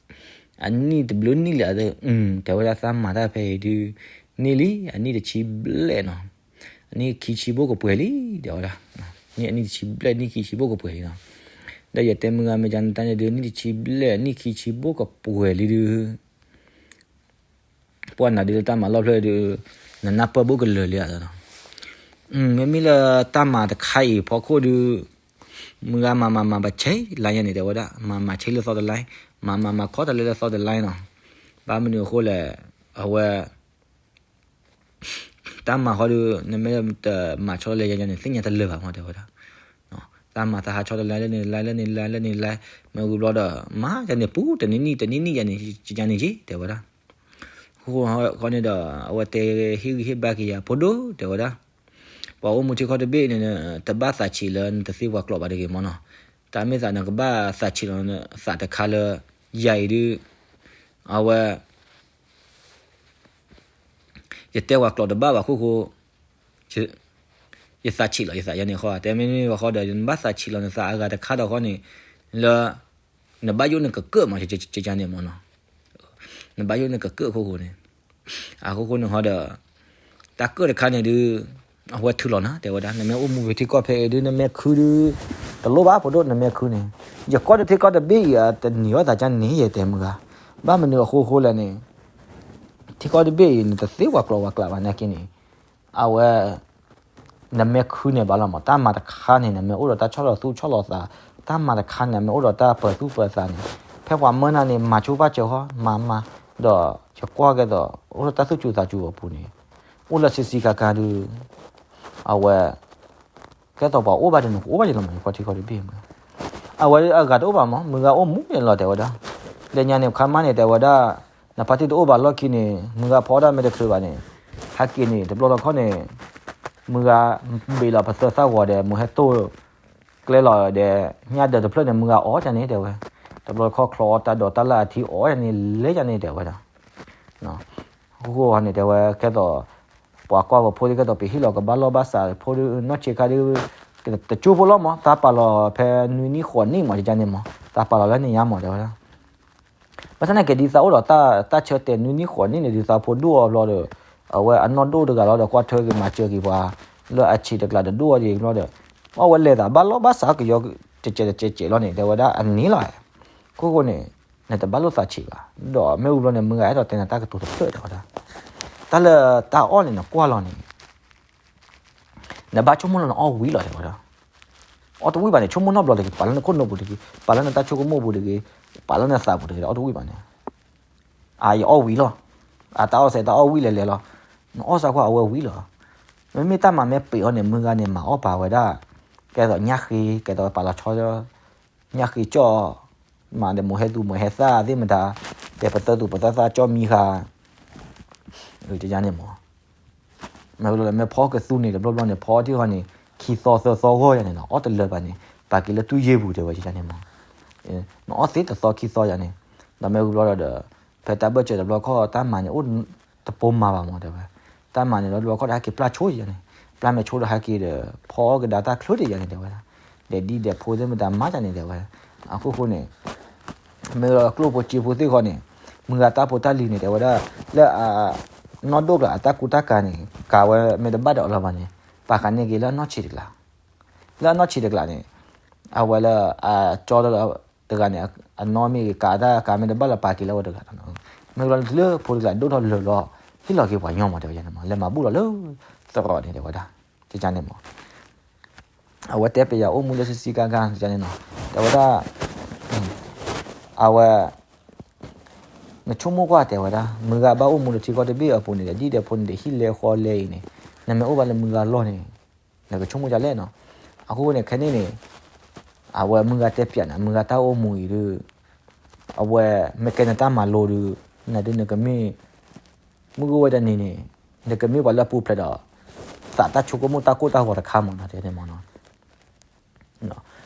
အနံၣ်တဘျုးနံၣ်လံ, တဲဝဲဒၣ်သးမၤတၢ်ဖဲအံၤဒုး န့ၢ်လံ အနံၣ်တဆံဘျဲၣ်နီၤ, အနံၣ်ခံဆံဘိၣ်ကပှဲၤလံ တဲဝဲဒၣ်, နံၣ်အနံၣ်တဆံဘျဲၣ် နံၣ်ခံဆံဘိၣ်ကပှဲၤလံနီၤ. ဒီးယတဲမုၢ်ဂၤမ့ၢ်ကန့ၣ်တၢ်န့ၣ်ဒုး နံၣ်တဆံဘျဲၣ် နံၣ်ခံဆံဘိၣ်ကပှဲၤလံဒုး ပှၤနၤဒုးလၢတၢ်မၤလီၢ်ဖျၢၣ်ဒုး နနၢ်ပၢၢ်ဘိၣ်ကလၢာ်လံဧါနီၤ. မ့မ့ၢ်လၢတၢ်မၤတခါအံၤဖီခိၣ်ဒုး မုၢ်ဂၤမၤမၤမၤပဆဲးလါညါန့ၣ် တဲဝဲဒၣ်, မၤမၤဆဲးလၢသီတလါ, မၤမၤမၤခီတလဲလၢသီတလါနီၤ. ဘၣ်မနုၤအဃိလဲၣ်, အဝဲ တၢ်မၤဃီဒုး နမ့ၢ်တမၤဆီတလဲယၤန့ၣ် သ့ၣ်ညါတလၢာ်ဘၣ်မး တဲဝဲဒၣ်. တၢ်မၤသးဟးဆီတလဲလၢန့ၣ်လါ လၢန့ၣ်လါ လၢန့ၣ်လါ မ့ၢ်ဝံၤဘျီဒီး မၤယၤန့ၣ်ပူၤ တနံၣ်နံၣ် တနံၣ်နံၣ်ယၤန့ၣ် ကန့ၣ်က့ တဲဝဲဒၣ်. ဃိဃိန့ၣ်ဒီး အဝဲတဲဟ့ၣ်ဂံၢ်ဟ့ၣ်ဘါက့ၤယၤ ဖိဒိၣ် တဲဝဲဒၣ်, ပှၤအိၣ်မူထံကီၢ်တဘ့ၣ်န့ၣ် တဘၣ်သးဆံးလၢနတသ့ပှၤကျိာ်ဘၣ်တဂ့ၤမးနီၤ. တၢ်မ့ၢ်သးနကဘၣ်သးဆံးလီၤသးတခါလၢ ယၤအံၤဒုး အဝဲ ယတဲပှၤကျိာ်တဘၣ်ဘၣ်ဃိဃိ ယသးဆံးလီၤယသးယၤန့ၣ်ဃီ တဲမ့ၢ်န့ၣ်ဘၣ်ဃီဒီး နဘၣ်သးဆံးလီၤနသးအဂၤတခါဒီးဃီန့ၣ် လၢ နဘၣ်ယိၣ်နကကၢၣ်မး ကန့ၣ်မးနီၤ. နဘၣ်ယိၣ်နကကၢၣ်အဃိဃိန့ၣ် အဃိဃိန့ၣ်ဃီဒီး တၢ်ကၢၣ်တခါန့ၣ်ဒုး အဝဲထုးလီၤနၤ တဲဝဲဒၣ် နမ့ၢ်အိၣ်မူဖဲထံကီၢ်ဖဲအံၤဒုး နမ့ၢ်ခုဒုး တလိၣ်ဘၣ် ဖိဒိၣ် နမ့ၢ်ခုန့ၣ် ယကီၢ်တထံကီၢ်တဘ့ၣ်အံၤ တနံၤအီၣ်သးကန့ၣ် ယတဲမုၢ်ဂၤ ဘၣ်မနုၤအဃိဃိလဲၣ်န့ၣ် ထံကီၢ်တဘ့ၣ်အံၤ နတသ့ပှၤကျိာ်ပှၤကျးဘၣ်နာ်က့န့ၣ် အဝဲ နမ့ၢ်ခုန့ၣ်ဘၣ်လီၤမး တၢ်မၤတခါန့ၣ် နမ့ၢ်အိၣ်ဒီးတၢ်ဆီၣ်လီၤသူၣ်ဆီၣ်လီၤသး တၢ်မၤတခါန့ၣ် နမ့ၢ်အိၣ်ဒီးတၢ်ပၢၤသူၣ်ပၢၤသးန့ၣ် ဖဲပှၤမၢနၤန့ၣ် မၤဆိပာ်စၢၤဃီ မၤမၤ ဒီးယကွၢ်ကဲသိး အိၣ်ဒီးတၢ်သူၣ်စူၤသးစူၤအပူၤန့ၣ် အိၣ်လၢဆံးဆံးကါကါဒုး အဝဲ ကဲသိးပှၤအိၣ်ဘၣ်ဒီးနအိၣ်ဘၣ်ယလီၤမး ယကွၢ်ထံကီၢ်တဘ့ၣ်မး အဝဲအဂၤတအိၣ်ဘၣ်မး မုၢ်ဂၤအိၣ်မူန့ၣ်လီၤ တဲဝဲဒၣ် လၢညါန့ၣ် ခါမါန့ၣ် တဲဝဲဒၣ် နဖါတံၢ်တအိၣ်ဘၣ်လီၢ်ခံန့ၣ် မုၢ်ဂၤဖီအီၣ်တၢ်မ့ၢ်တချုးဘၣ်န့ၣ် ဟဲက့ၤန့ၣ် တဘျီလီၤခီန့ၣ် မုၢ်ဂၤဘ့ၣ်လီၤပသၢသၣ်ဂီၤဒီး မုၢ်ဟဲတိၢ်ကျဲလီၤဒီး ညၣ်ဒၢးတဖျၢၣ်န့ၣ် မုၢ်ဂၤအီၣ်ယၤန့ၣ် တဲဝဲ တဘျီလီၤခီချီအီၣ်တၢ်ဒိးတၢ်လၢအထံအီၣ်ယၤန့ၣ် လဲၤယၤန့ၣ် တဲဝဲဒၣ် အဃိဃိန့ၣ် တဲဝဲ ကဲသိး ပှၤကွၢ်ပဖိဒုး ကဲသိးပဟ့ၣ်လီၤကဘၣ်လိာ်ဘၣ်စးဖိဒုး နီၢ်ဆံးခါဒုး တကၠိဖိလီၤမး သးပာ်လီၤဖဲနွံနံၣ်ဃိးနံၣ်မး ကန့ၣ်မး သးပာ်လီၤလၢန့ၣ်ယါမး တဲဝဲဒၣ် ဘၣ်ဆၣ်သနာ်က့ဒ်သးအိၣ်ဒီးတၢ်ဆၢတဲာ်နွံနံၣ်ဃိးနံၣ်န့ၣ် ဒ်သးဖိဒိၣ်အီၤဘျီဒီး အဝဲအနီၢ်ဒိၣ်တဂၤလီၤဒီး ကွၢ်ထွဲက့ၤမၤစၢၤက့ၤပှၤ လၢအဆံးတကျးတဒိၣ်အီၤဒံးဘျီဒီး အဝဲလဲၤသးဘၣ်လိာ်ဘၣ်စးကယီကယီကယီလီၤန့ၣ် တဲဝဲဒၣ်အန့ၣ်လီၤ အဃိဃိန့ၣ် နတဘၣ်လိာ်သးဆံးဘၣ် ဒီးမ့ၢ်ဝံၤဘျီန့ၣ် မုၢ်ဂၤအဲၣ်ဒိးတဲနၤတၢ်ကတိၤတဖျၢၣ်တဲဝဲဒၣ် တၢ်လၢတၢ်အီၣ်န့ၣ် နကွၢ်လီၤန့ၣ် နဘၣ်ဆိကမိၣ်လၢနအီၣ်ဝံၤလီၤတဲဝဲဒၣ် အီၣ်တဝံၣ်ဘၣ်န့ၣ် ဆိကမိၣ်နီတဘျီတဂ့ၤ ပာ်လၢနခိၣ်နူာ်ပူၤတဂ့ၤ ပာ်လၢနတၢ်ဆိကမိၣ်ပူၤတဂ့ၤ ပာ်လၢနသးပူၤတဂ့ၤ အီၣ်တဝံၣ်ဘၣ်န့ၣ် အယအီၣ်ဝံၤလီၤ အတၢ်အီၣ်စဲးတၢ်အီၣ်ဝံၤလဲၤလဲၤလီၤ နအီၣ်စးကွၢ်အဝဲဝံၤလီၤ မ့မ့ၢ်တၢ်မၤမ့ၢ်ပ့ၤအီၤန့ၣ် မုၢ်ဂၤန့ၣ် မၤအီၣ်ပာ်ဝဲဒၣ် ကဲသိးညၣ်ဃ့ ကဲသိးပာ်လီၤဆီ ညၣ်ဃ့ကၠီၣ် မၤဒီးမိၢ်ဟဲသူၣ်မိၢ်ဟဲသၣ်သ့ၣ်မတၤ ဒီးပသၢသူၣ်ပသၢသၣ်ကၠီၣ်မံဃာ် န့ၣ်မး မ့ၢ်ဝံၤလီၤဒီး မ့ၢ်ဖီကသူန့ၣ် တဘျီဘျီန့ၣ် ဖီထံၣ်ဃီန့ၣ် ခံသီသၢသီဂီၢ်ယၤန့ၣ်နီၤ အီၣ်တလၢာ်ဘၣ်န့ၣ် ပာ်က့ၤလၢတူၢ်ယ့ၢ်ပူၤတဲဝဲန့ၣ်မး နအီၣ်သ့တသီခံသီယၤန့ၣ် ဒီးမ့ၢ်ဝံၤဘျီဒီး ဖဲတၢ်ဘၢၣ်စၢၤတဘျီခီၣ် တၢ်မၤန့ၣ်အိၣ်တပိမၤဘၣ်မးတဲဝဲ တၢ်မၤန့ၣ်လီၤတဘျီခီၣ်ဒီးဟဲက့ၤပျၢ်ဆိယၤန့ၣ် ပျၢ်မဲာ်ဆိဒီးဟဲက့ၤဒီး ဖီကဒါတၢ်ချၢတယၤန့ၣ်တဲဝဲဒၣ် ဒဲးဒံးဒဲးဖိသ့ၣ်မတၤမၤယၤန့ၣ်တဲဝဲ အခိၣ်ဃိန့ၣ် မ့ၢ်လီၤကျိၣ်ဖိစ့ဖိသ့ၣ်ဃီန့ၣ် မုၢ်ဂၤတၢ်ဖိတၢ်လံၤန့ၣ် တဲဝဲဒၣ် လၢအ နီၢ်ဒိၣ်ကျါအတၢ်ကူတၢ်ကၤန့ၣ် ကၤဝဲမ့ၢ်တဘၣ်ဒီးအီၤလၢၤဘၣ်န့ၣ် ပာ်ဃာ်န့ၢ်က့ၤလၢအနီၢ်ဆံးတကျါ လၢအနီၢ်ဆံးတကျါန့ၣ် အဝဲလၢအကၠီလၢတဂၤန့ၣ် အနီၢ်မ့ၢ်ဂ့ၤ ကၤတၢ်ကၤမ့ၢ်တဘၣ်လၢပာ်က့ၤလၢအဝဲတဂၤ မ့ၢ်လီၤလၢဖိတကျါဒိၣ်ထီၣ်လၢာ်လီၤ ဟ့ၣ်လီၤက့ၤပှၤညီမးတဲဝဲန့ၣ်မး လဲၤမၤဘူၣ်လီၤလၢသရိာ်န့ၣ်တဲဝဲဒၣ် ကန့ၣ်မး အဝဲတဲပယၤအိၣ်မူလၢဆံးဆံးကါကါန့ၣ် တဲဝဲဒၣ် အဝဲ နဆိကမိၣ်ကွၢ်တဲဝဲဒၣ် မုၢ်ဂၤဘၣ်အိၣ်မူလၢထံကီၢ်တဘ့ၣ်အပူၤန့ၣ် ဒ်ဒဲးဖိန့ၣ်ဒီးဟံၣ်လဲဃီလဲအံၤန့ၣ် နမ့ၢ်အိၣ်ဘၣ်လၢမုၢ်ဂၤလီၢ်န့ၣ် နကဆိကမိၣ်ဒ်လဲၣ်နီၤ အဃိန့ၣ် ခဲန့ၣ်န့ၣ် အဝဲမုၢ်ဂၤတဲပျးန့ၣ် မုၢ်ဂၤတၢ်အိၣ်မူအံၤဒီး အဝဲမ့ၢ်ကဲနတၢ်မၤလိဒုး နဒုးနကမ့ၢ် မုၢ်ဂိၢ်ဝဲတနံၤန့ၣ် နကမ့ၢ်ပှၤလၢအပူၤဖျဲးဒီး သးတၢ်ဆိကမိၣ်တၢ်ကိၢ်တၢ်ဂီၤတခါမးနီၤ တဲန့ၣ်မးနီၤ.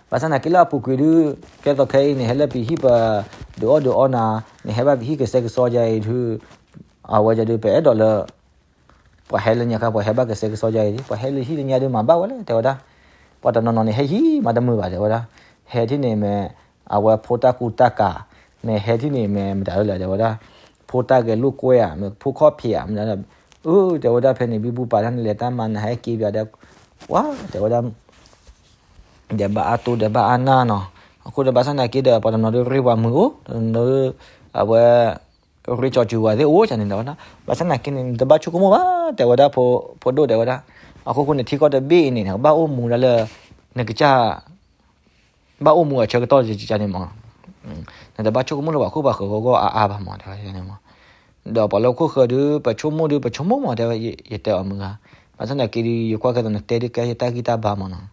ဘၣ်ဆၣ်သနာ်က့လၢအပူၤကွံာ်ဒုး ကဲသိးခဲအံၤန့ၣ် ဟဲလၢပဟံၣ်ပ ဒုးအီၣ်ဒုးအီနၤ နဟဲဘၣ်ပဟံၣ်ကစဲကစီယါအံၤဒုး အဝဲဒုးပအဲၣ်ဒိးလၢ ပှၤဟဲလၢညါခါ ပှၤဟဲဘၣ်ကစဲကစီယါအံၤ ပှၤဟဲလၢဟံၣ်လၢညါဒုးမၤဘၣ်ဝဲလဲၣ် တဲဝဲဒၣ်. ပှၤတနီၤနီၤန့ၣ် ဟဲဟံၣ်မးတမုာ်ဘၣ် တဲဝဲဒၣ်. ဟဲထံၣ်န့ၣ်မ့ၢ် အဝဲဖိတၢ်ကူတၢ်ကၤ မ့ၢ်ဟဲထံၣ်န့ၣ်မ့ၢ်မတၤဒ်လဲၣ် တဲဝဲဒၣ်. ဖိတၢ်ဂဲၤလိာ်ကွဲဧါ မ့ၢ်ဖိခီၣ်ဖံးဧါ မတၤဒ်လဲၣ်. အၢ တဲဝဲဒၣ် ဖဲန့ၣ် ဘံဘူပာ်တၢ်နလဲၤတၢ်မၤ နဟဲက့ၤပၠးဒီး ဝါ တဲဝဲဒၣ် ဒီးဘၣ်အါတိၢ်ဒီးဘၣ်အါနၢ်နီၤ. အဃိဒီးဘၣ်ဆၣ်သနာ်က့ဒီး ပှၤတနီၤဒုးရ့ပှၤမုာ်အိၣ် တနီၤဒုး အဝဲ ရ့ကၠီၤစူၤဝဲသ့ၣ်အိၣ် ကန့ၣ် တဲဝဲဒၣ်. ဘၣ်ဆၣ်သနာ်က့န့ၣ် နတဘၣ်ဆိကမိၣ်ဘၣ် တဲဝဲဒၣ် ဖိဒိၣ် တဲဝဲဒၣ်. အဃိဃိန့ၣ် ထံကီၢ်တဘ့ၣ်အံၤန့ၣ် နကဘၣ်အိၣ်မူဒၣ်လၢ နကစၢ် ဘၣ်အိၣ်မူအဆၢကတီၢ်ကန့ၣ်မး နတဘၣ်ဆိကမိၣ်လၢပှၤခိၣ်ပှၤဃၢၤဂီၢ်ဂီၢ်အါအါဘၣ်မး တဲဝဲန့ၣ်မး. ဒီးပှၤလၢခိၣ်ဃၢၤဒုး ပဆိကမိၣ်ဒုး ပဆိကမိၣ်မး တဲဝဲ ယတဲအီၤမုၢ်ဂၤ. ဘၣ်ဆၣ်သနာ်က့ဒုး ယကွၢ်ကဲသိးနတဲဒုးကဲယတၢ်ဂံၢ်တၢ်ဘါမးနီၤ.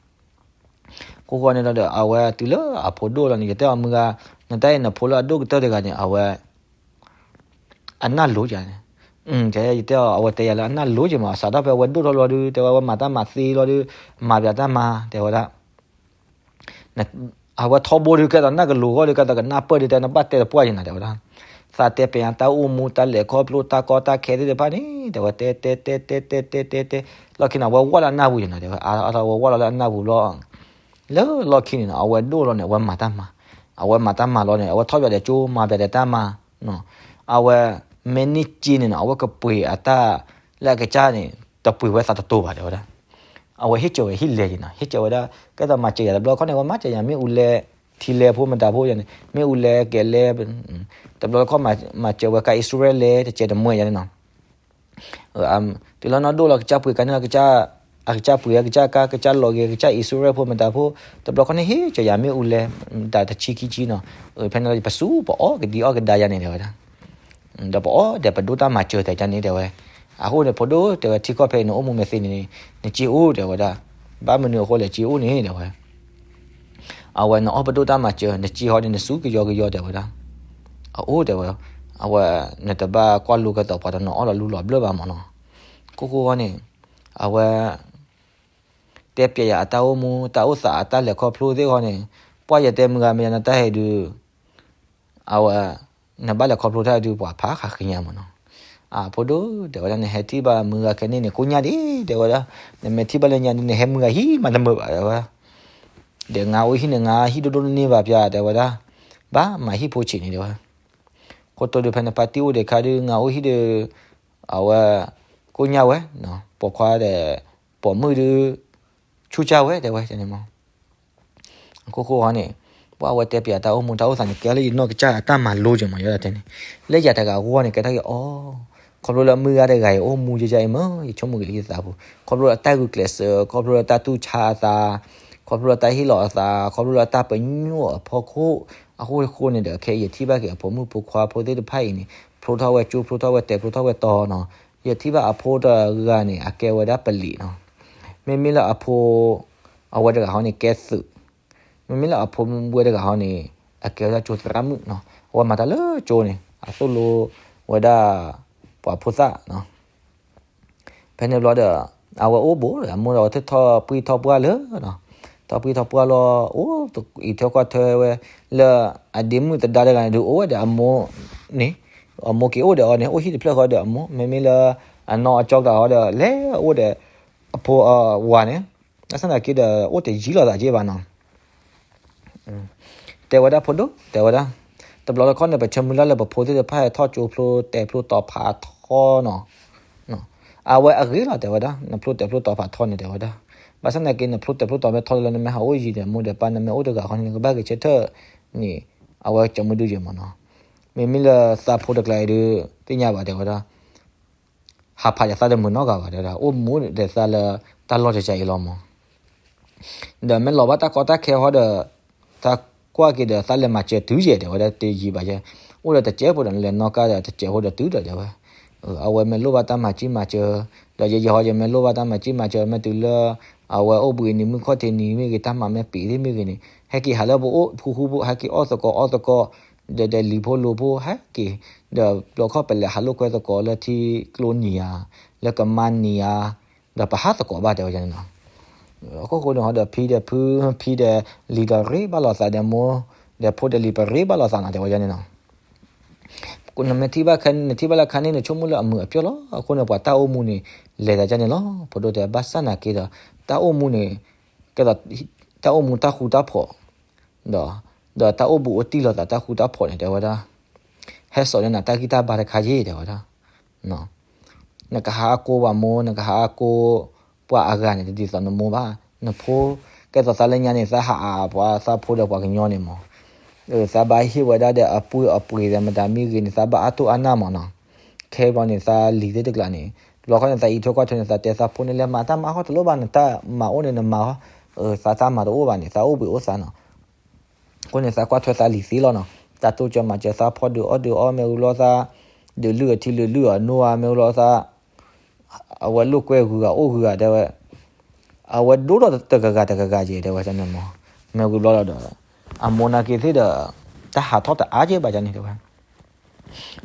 အဃိဃိန့ၣ်ဒီး အဝဲတုၤလၢအဖိဒိၣ်လီၤန့ၣ် ယတဲအီၤမုၢ်ဂၤ, နတၢ်အံၤနဖိလၢအဒိၣ်ကတၢၢ်တဂၤန့ၣ် အဝဲ အနၢ်လိၤယၤန့ၣ်. ယတဲအီၤ အဝဲတဲယၤလၢအနၢ်လိၤယၤမး အစးထီၣ်ဖဲအဝဲဒိၣ်ထီၣ်လီၤဒုး တဲဝဲ အဝဲမၤတၢ်မၤသ့လီၤဒုး မၤပၠးတၢ်မၤ တဲဝဲဒၣ် အဝဲထီဘိဒုး ကဲသိးနၢ်ကလိၤဂီၢ်ဒုး ကဲသိးကနၢ်ပၢၢ်ဒုး တဲနဘၣ်တဲတပှၢ်ယၤနၤ တဲဝဲဒၣ်. သးတဲပၠးယၤတၢ်အိၣ်မူ တၢ်လဲၤခီဖျိ တၢ်ကီတၢ်ခဲသ့ၣ်တဖၣ်န့ၣ် တဲဝဲ တဲတဲတဲတဲတဲတဲတဲတဲ လီၢ်ခံန့ၣ် အဝဲဝီၣ်လၢအနၢ်ပူၤယၤနၤ တဲဝဲ အါထီၣ်အဝဲဝီၣ်လီၤလၢအနၢ်ပူၤလီၤ. လၢလီၢ်ခံန့ၣ်နီၤ အဝဲဒိၣ်လီၤန့ၣ် အဝဲမၤတၢ်မၤ, အဝဲမၤတၢ်မၤလီၤန့ၣ် အဝဲထီၣ်ပၠးဒီးကၠိ မၤပၠးဒီးတၢ်မၤ, အဝဲ မ့ၢ်န့ၢ်စ့န့ၣ်နီၤ အဝဲကပှ့ၤအတၢ်လၢအကစၢ်န့ၣ် တပှ့ၤဝဲသးတတိၤဘၣ် တဲဝဲဒၣ်. အဝဲဟ့ၣ်စၢၤဝဲဟံၣ်လဲၤယၤနီၤ ဟ့ၣ်စၢၤဝဲဒၣ် ကဲသိးမၤစၢၤယၤတဘျီခီန့ၣ် အဝဲမၤစၢၤယၤ မ့ၣ်အူလဲ ထံလဲဖိမတၤဖိယၤန့ၣ် မ့ၣ်အူလဲကဲလဲ တဘျီခီမၤစၢၤဝဲကါအံၣ်စရ့လဲ တစဲးတမှဲယၤန့ၣ်နီၤ တုၤလီၤနီၢ်ဒိၣ်လီၤ ကစၢ်ပှ့ၤကါန့ၣ်လီၤ အကစၢ်ပှ့ၤအကစၢ်ကါ ကစၢ်လီၤဂ့ၤ ကစၢ်အံၣ်စရ့ဖိမတၤဖိ တဘျီခီန့ၣ် ဟ့ၣ်စၢၤယၤမ့ၣ်အူလဲ တၢ်တဆံခံဆံနီၤ. ဖဲန့ၣ်လီၤ ပစူးပအီၣ်ကဒံအီၣ်ကဒါယၤန့ၣ် တဲဝဲဒၣ်. ဒီးပအီၣ်ဒီးပဒိၣ်တၢ်မၤစၢၤသဲးကန့ၣ် တဲဝဲ. အဃိန့ၣ် ဖိဒိၣ် တဲဝဲ ထံကီၢ်ဖဲအံၤ နအိၣ်မူမ့ၢ်သ့န့ၣ် နစ့အိၣ် တဲဝဲဒၣ်. ဘၣ်မနုၤအဃိလဲၣ် စ့အိၣ်န့ၣ် တဲဝဲ အဝဲနအီၣ်ပဒိၣ်တၢ်မၤစၢၤ နစ့ဟီဒီးနစူးကယီကယီ တဲဝဲဒၣ်. အအိၣ် တဲဝဲ, အဝဲ နတဘၣ်ကွၢ်လိကဲသိးပှၤတနီၤအီၣ်လီၤလူလီၤဘျၢၣ်ဘၣ်မးနီၤ. ခိၣ်ဃိဃီန့ၣ် အဝဲ တဲပၠးယၤအတၢ်အိၣ်မူ တၢ်အိၣ်သးအတၢ်လဲၤခီဖျိသ့ၣ်ဃီန့ၣ် ပှၢ်ယတဲမုၢ်ဂၤမ့ၢ်ယၤနတၢ်ဟဲဒုး အဝဲ နဘၣ်လဲၤခီဖျိတၢ်ဒုးပှၤဖးခါဃ့ညါမးနီၤ. အဖိဒိၣ် တဲဝဲဒၣ် နဟဲထံၣ်ဘၣ်မုၢ်ဂၤခဲန့ၣ်န့ၣ် ကိညၢ်ဒံး တဲဝဲဒၣ်. နမ့ၢ်ထံၣ်ဘၣ်လၢညါဒုး နဟဲမုၢ်ဂၤဟံၣ်မးတမုာ်ဘၣ် တဲဝဲ. ဒီးငါအိၣ်ဟံၣ်န့ၣ် ငါဟံၣ်ဒိၣ်ဒိၣ်န့ၢ်န့ၢ်ဘၣ်ပၠး တဲဝဲဒၣ်. ဘၣ်မၤဟံၣ်ဖိဆံးန့ၣ် တဲဝဲ. ခိၣ်တိဒုး ဖဲနဖါတံၢ်အိၣ်ဒံးခါဒုး ငါအိၣ်ဟံၣ်ဒီး အဝဲ ကိညၢ်ဝဲ, ပိာ်ခွါဒီး ပိာ်မုၣ်ဒုး ဆူၣ်ကၢ်ဝဲ တဲဝဲန့ၣ်မး. အခိၣ်ဃိဃီန့ၣ် ပှၢ်ဝဲတဲပၠးတၢ်အိၣ်မူတၢ်အိၣ်သးန့ၣ် ကဲလၢယနီၢ်ကစၢ်အတၢ်မၤလိယဲမး ယဲဒၣ်တဲန့ၣ် လၢယၤတဂၤအဂီၢ်န့ၣ် ကဲထီၣ်က့ၤအီၤ ခီဖျိလၢမုၢ်ဂၤတဂၤအံၤအိၣ်မူယဲယဲအံၤမး ယဆိကမိၣ်က့ၤလၢယသးပူၤ ခီဖျိလၢတၢ်ဂုာ်ကျဲးစၢး ခီဖျိလၢတၢ်တူၢ်ဆါအသး ခီဖျိလၢတၢ်ဟ့ၣ်လီၤအသး ခီဖျိလၢတၢ်ပညိၣ်အဖီခိၣ် အဃိဃိန့ၣ်ဒီး ခဲအံၤယထံၣ်ဘၣ်က့ၤအဖိမုၣ်ဖိခွါဖိသ့ၣ်တဖၣ်အံၤန့ၣ် ဖျိထီၣ်ဝဲကၠိ ဖျိထီၣ်ဝဲတဲာ် ဖျိထီၣ်ဝဲတီၤနီၤ. ယထံၣ်ဘၣ်အဖိတဂၤန့ၣ် အကဲဝဲဒၣ်ပလံးနီၤ. မ့မ့ၢ်လၢအဖိ အဝဲတဂၤဟီန့ၣ် ကဲသုး မ့မ့ၢ်လၢအဖိဝဲတဂၤဟီန့ၣ် အကဲဝဲဒၣ်ကၠိသရၣ်မုၣ်နီၤ. အဝဲမၤတၢ်လၢကၠိန့ၣ် အသိၣ်လိဝဲဒၣ် ပှၤဖိသၣ်နီၤ. ဖဲန့ၣ်ဘျီဒီး အဝဲအိၣ်ဘူးဒီး အမိၢ်ဒီးအဝဲထီၣ်ပှံၢ်ထီၣ်ပှၢ်လၢနီၤ. ထီၣ်ပှံၢ်ထီၣ်ပှၢ်လီၤ အိၣ်အံးထွဲကွၢ်ထွဲဝဲ လၢအဒ့မုၣ်သဒါတဂၤန့ၣ် ဒုးအိၣ်ဝဲဒီးအမိၢ်န့ၣ် အမိၢ်က့ၤအိၣ်ဒီးအီၤန့ၣ် အိၣ်ဟံၣ်တဖျၢၣ်ဃီဒီးအမိၢ် မ့မ့ၢ်လၢအနီၢ်အကၠီတဂၤဟီဒီး လဲၤအိၣ်ဒီးအဖိအဝၤန့ၣ် ဘၣ်ဆၣ်သနာ်က့ဒီး အိၣ်တယံၤလိာ်သးက့ဘၣ်နီၤ. တဲဝဲဒၣ်ဖိဒိၣ် တဲဝဲဒၣ် တဘျီတခီၣ်န့ၣ် ပဆၢမုၢ်လၢ်လၢပဖိသ့ၣ်တဖၣ်ဟဲထီၣ်ကၠိဖျိတဲာ်ဖျိတီၤဖးထီနီၤ. အဝဲအဂ့ၤလီၤ တဲဝဲဒၣ် နဖျိတဲာ်ဖျိတီၤဖးထီန့ၣ် တဲဝဲဒၣ်. ဘၣ်ဆၣ်သနာ်က့ နဖျိတဲာ်ဖျိတီၤမ့ၢ်ထီလၢနမ့ၢ်ဟးအိၣ်ယံၤန့ၣ် အမိၢ်ဒီးပၢ် နမ့ၢ်အိၣ်တဂၤဃီန့ၣ် နကဘၣ်ဂဲၤဆၢထၢၣ်န့ၣ် အဝဲကမုဒုယဲမးနီၤ. မ့မ့ၢ်လၢသးဖိတကျါအံၤဒုး သ့ၣ်ညါဘၣ် တဲဝဲဒၣ် ဟးဖးယသးတမုာ်နီတဂၤဘၣ် တဲဝဲဒၣ် အိၣ်မူဒီးသးလၢတၢ်လီၢ်တစဲးအံၤလီၤမး. ဒီးမ့ၢ်လီၤဘၣ်တၢ်ကီတၢ်ခဲဟီဒီး သးကွၢ်က့ၤဒီး သးလဲၤမၤစၢၤတုၤယဲၢ် တဲဝဲဒၣ် တယံၤဘၣ်ယဲၢ် အိၣ်ဒီးတစဲးဖိဒီး နလဲၤနီၣ်ကါဒီးတစဲးဖိဒီးတုၤဒီး တဲဝဲ အဝဲမ့ၢ်လိၣ်ဘၣ်တၢ်မၤစံၣ်မၤစၢၤ ဒီးယဲၢ်ယဲၢ်ဟီ ယမ့ၢ်လိၣ်ဘၣ်တၢ်မၤစံၣ်မၤစၢၤ မ့ၢ်တုၤလၢ အဝဲအိၣ်ဘှံးနံၤမုၢ်ခီၣ်ထံးနံၤမ့ၢ်ဂ့ၤ တၢ်မၤမ့ၢ်ပံးသ့ၣ်မ့ၢ်ဂ့ၤန့ၣ် ဟဲက့ၤဟးလၢပအိၣ်ဖူဃူဖိ ဟဲက့ၤအီၣ်သကိးအီသကိး ဒီးလံၤဖိလိၤဖိဟဲက့ၤ, ဒီးဘျီခီၣ်ပလဲၤဟးလိာ်ကွဲသကိးလၢထံကျိနံၤဧါ, လၢကမါနံၤဧါ, ဒီးပဟးသကိးဘၣ်တဲဝဲန့ၣ်နီၤ. အခိၣ်ဃိန့ၣ်ဟီဒီး ဖံဒီးဖု, ဖံဒီးလံၤဒီးရ့ဘၣ်လိာ်သးဒီးမိၢ်, ဒီးဖိဒီးလံၤပရ့ဘၣ်လိာ်သးနီၤတဲဝဲန့ၣ်နီၤ. နမ့ၢ်ထံၣ်ဘၣ်ခါ, နထံၣ်ဘၣ်လၢခါန့ၣ် နဆိကမိၣ်လၢအမုာ်အပျီၢ်လီၤ. အဃိန့ၣ် ပှၤတၢ်အိၣ်မူန့ၣ် လဲၤသးဒ်န့ၣ်လီၤ. ဖိဒိၣ်တဲ ဘၣ်ဆၣ်နာ်က့ဒီး တၢ်အိၣ်မူန့ၣ် ကဲသိး တၢ်အိၣ်မူတၢ်ဃူတၢ်ဖိး, ဒီး ဒီးတၢ်အိၣ်ဘူးအိၣ်တံၢ်လိာ်သးတၢ်ဃူတၢ်ဖိးန့ၣ် တဲဝဲဒၣ်, ဟဲစိာ်န့ၢ်နၤတၢ်ဂံၢ်တၢ်ဘါတခါယ့ၣ် တဲဝဲဒၣ်. နကဟးအါကိးပှၤမိၢ်, နကဟးအါကိးပှၤအဂၤန့ၣ် တဒ်သိးနမိၢ်ဘၣ်. နဖိ ကဲသိးသးလၢညါန့ၣ် သးဟးအါပှၤသးဖိဒီးပှၤကညီန့ၣ်မး, သးဘၣ်ဟ့ၣ်ဝဲဒၣ်ဒီးအပုၢ်အပှ့ၤဒီးမတၤမ့ၢ်ဂ့ၤန့ၣ် သးဘၣ်အါတိၢ်အါနၢ်မးနီၤ. ခဲဘျီန့ၣ် သးလံၤသ့ၣ်တကျါန့ၣ် ဘျီခီန့ၣ် သးအံးထွဲကွၢ်ထွဲန့ၣ် သးတဲသးဖိန့ၣ် လဲၤမၤတၢ်မၤအါဃီတလိၣ်ဘၣ်, နတၢ်မၤအိၣ်န့ၣ် နမၤအီၤ, သးတၢ်မၤတအိၣ်ဘၣ်န့ၣ် သးအိၣ်ဘှံးအိၣ်သါနီၤ. အဃိန့ၣ် သးကွၢ်ထွဲသးလံၤသ့လီၤနီၤ. တၢ်တိစၢၤမၤစၢၤသးဖိ ဒုးအီၣ်ဒုးအီ မ့ၢ်ဝံၤဘျီသး ဒုးလုၢ်အထံလုၢ်လုၢ်အနိဧါ, မ့ၢ်ဝံၤဘျီသး အဝဲလိာ်ကွဲဂုၤဂၤအိၣ်ဂုၤဂၤတဲဝဲ, အဝဲဒိၣ်ထီၣ်တဂၤဂၤတဂၤဂၤက့ၤ တဲဝဲန့ၣ်မး. မ့ၢ်ဝံၤဘျီလီၤဒီး အမိၢ်နာ်က့သ့ၣ်ဒီး တၢ်ဟးထီၣ်တအါက့ဘၣ်န့ၣ်တဲဝဲ.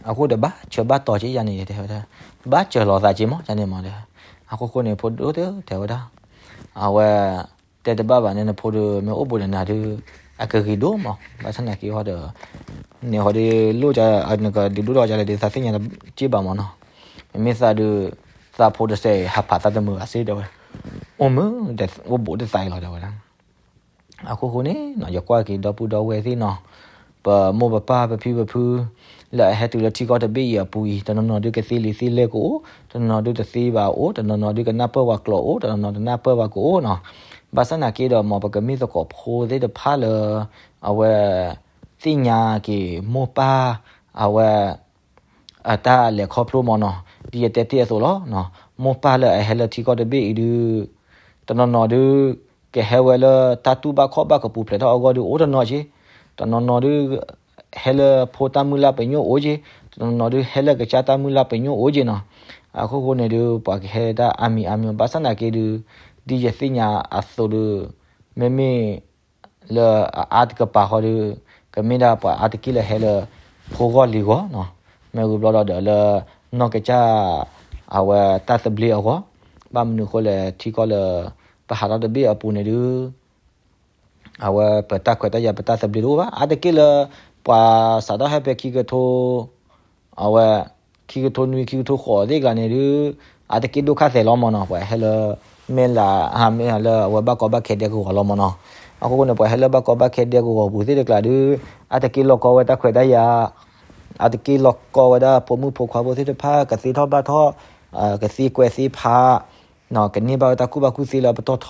အဃိဒီးဘၣ်ဆၢဘၣ်တီၤက့ယၤန့ၣ် တဲဝဲဒၣ်, ဘၣ်စၢၤလီၤသးက့မးန့ၣ်မးဒီး. အဃိဃိန့ၣ် ဖိဒိၣ်တဲဝဲဒၣ်, အဝဲ တဲတဘၣ်ဘၣ်န့ၣ် နဖိဒီး မ့ၢ်အိၣ်ဘူးဒီးနၤဒီး အကဂ့ၤဒိၣ်မး. ဘၣ်ဆၣ်နာ်က့ဟီဒီး န့ၣ်ဟီဒီး လိၣ်က နကဒုးဒိၣ်ထီၣ်ကလဲၣ်ဒီး သးသ့ၣ်ညါတက့ၢ်ဘၣ်မးနီၤ. မ့မ့ၢ်သးဒီး သးဖိတစဲးအံၤ ဟးဖးသးတမုာ်ဘၣ်စ့ၢ်တဲဝဲ, အိၣ်မုာ် အိၣ်ဘူးတသးအံၤလီၤတဲဝဲဒၣ်. အဃိဃိန့ၣ် ယကွၢ်က့ၤဒီပုၢ်ဒီဝဲၢ်သ့ၣ်နီၤ, ပမိၢ်ပပၢ်ပဖံပဖု လၢအဟဲတုၤလၢထံကီၢ်တဘ့ၣ်အံၤအပူၤအံၤ တနီၤနီၤဒုးကသ့လံာ်သ့လဲၢ်ကအိၣ်, တနီၤနီၤဒုးကသ့ဘၣ်အိၣ်, တနီၤနီၤဒုးကနၢ်ပၢၢ်ဝဲကျိာ်အိၣ်, တနီၤနီၤတနၢ်ပၢၢ်ဝဲကအိၣ်နီၤ. ဘၣ်ဆၣ်နာ်က့ဒီး မ်ပကမ့ၢ်သကိးဖိသ့ၣ်တဖၣ်လၢ အဝဲ သ့ၣ်ညါက့ၤမိၢ်ပၢ် အဝဲ အတၢ်လဲၤခီဖျိမးနီၤ. ဒ်ယတဲတ့ၢ်အသိးလီၤ, မိၢ်ပၢ်လၢအဟဲလၢထံကီၢ်တဘ့ၣ်အံၤဒုး တနီၤနီၤဒုး ကဟဲဝဲလၢတၢ်တူၢ်ဘၣ်ခီၣ်ဘၣ်ကပူၤဖျဲးထီၣ်အဂီၢ်ဒုးအိၣ်တနီၤက့, တနီၤနီၤဒုး ဟဲလၢဖိတၢ်မုၢ်လၢ်ပညိၣ်အိၣ်က့, တနီၤနီၤဒုး ဟဲလၢကစၢ်တၢ်မုၢ်လၢ်ပညိၣ်အိၣ်က့နီၤ. အဃိဃိန့ၣ်ဒုး ပှၤကဟဲတၢ်အါမံၤအါမံၤ ဘၣ်ဆၣ်နာ်က့ဒုး ဒ်ယသ့ၣ်ညါအသိးဒုး မ့မ့ၢ် လၢအအါတကပၤဃီဒီး ကမ့ၢ်ဒၣ်ပှၤအါတက့ၢ်လၢဟဲလၢ ဖိဂီၢ်လံၤဂီၢ်နီၤ, မ့ၢ်ဝံၤဘျီဒီး လၢနီၢ်ကစၢ် အဝဲတၢ်သဘျ့အဂီၢ်, ဘၣ်မနုၤအဃိလဲၣ် ထံကီၢ်လၢ ပဟးထီၣ်တဘ့ၣ်အပူၤန့ၣ်ဒုး အဝဲပတၢ်ခွဲးတၢ်ယာ်ပတၢ်သဘျ့တအိၣ်ဘၣ်, အါတက့ၢ်လၢ ပှၤစးထီၣ်ဟဲဖဲခံကထိ အဝဲ ခံကထိနွံ ခံကထိဃိးသ့ၣ်တကျါန့ၣ်ဒုး အါတက့ၢ်ဒိၣ်ခါသဲးလီၤမးနီၤ, ပှၤဟဲလၢ မဲၢ်လး ဟးမ့ၢ်လၢအဝဲဘၣ်ကီဘၣ်ခဲဒဲကဝီၤလီၤမးနီၤ. အဃိဃိန့ၣ် ပှၤဟဲလၢဘၣ်ကီဘၣ်ခဲဒဲကဝီၤပူၤသ့ၣ်တကျါဒုး အါတက့ၢ်လီၢ်ကီဝဲတၢ်ခွဲးတၢ်ယာ်, အါတက့ၢ်လီၢ်ကီဝဲဒၣ်ဖိမုၣ်ဖိခွါဖိသ့ၣ်တဖၣ် ကသ့ထီၣ်ဘၣ်ထီၣ်, ကသ့ကွဲးသ့ဖး, ကန့ၢ်ဘၣ်ဝဲတၢ်ကူၣ်ဘၣ်ကူၣ်သ့လၢအပတီၢ်ထီ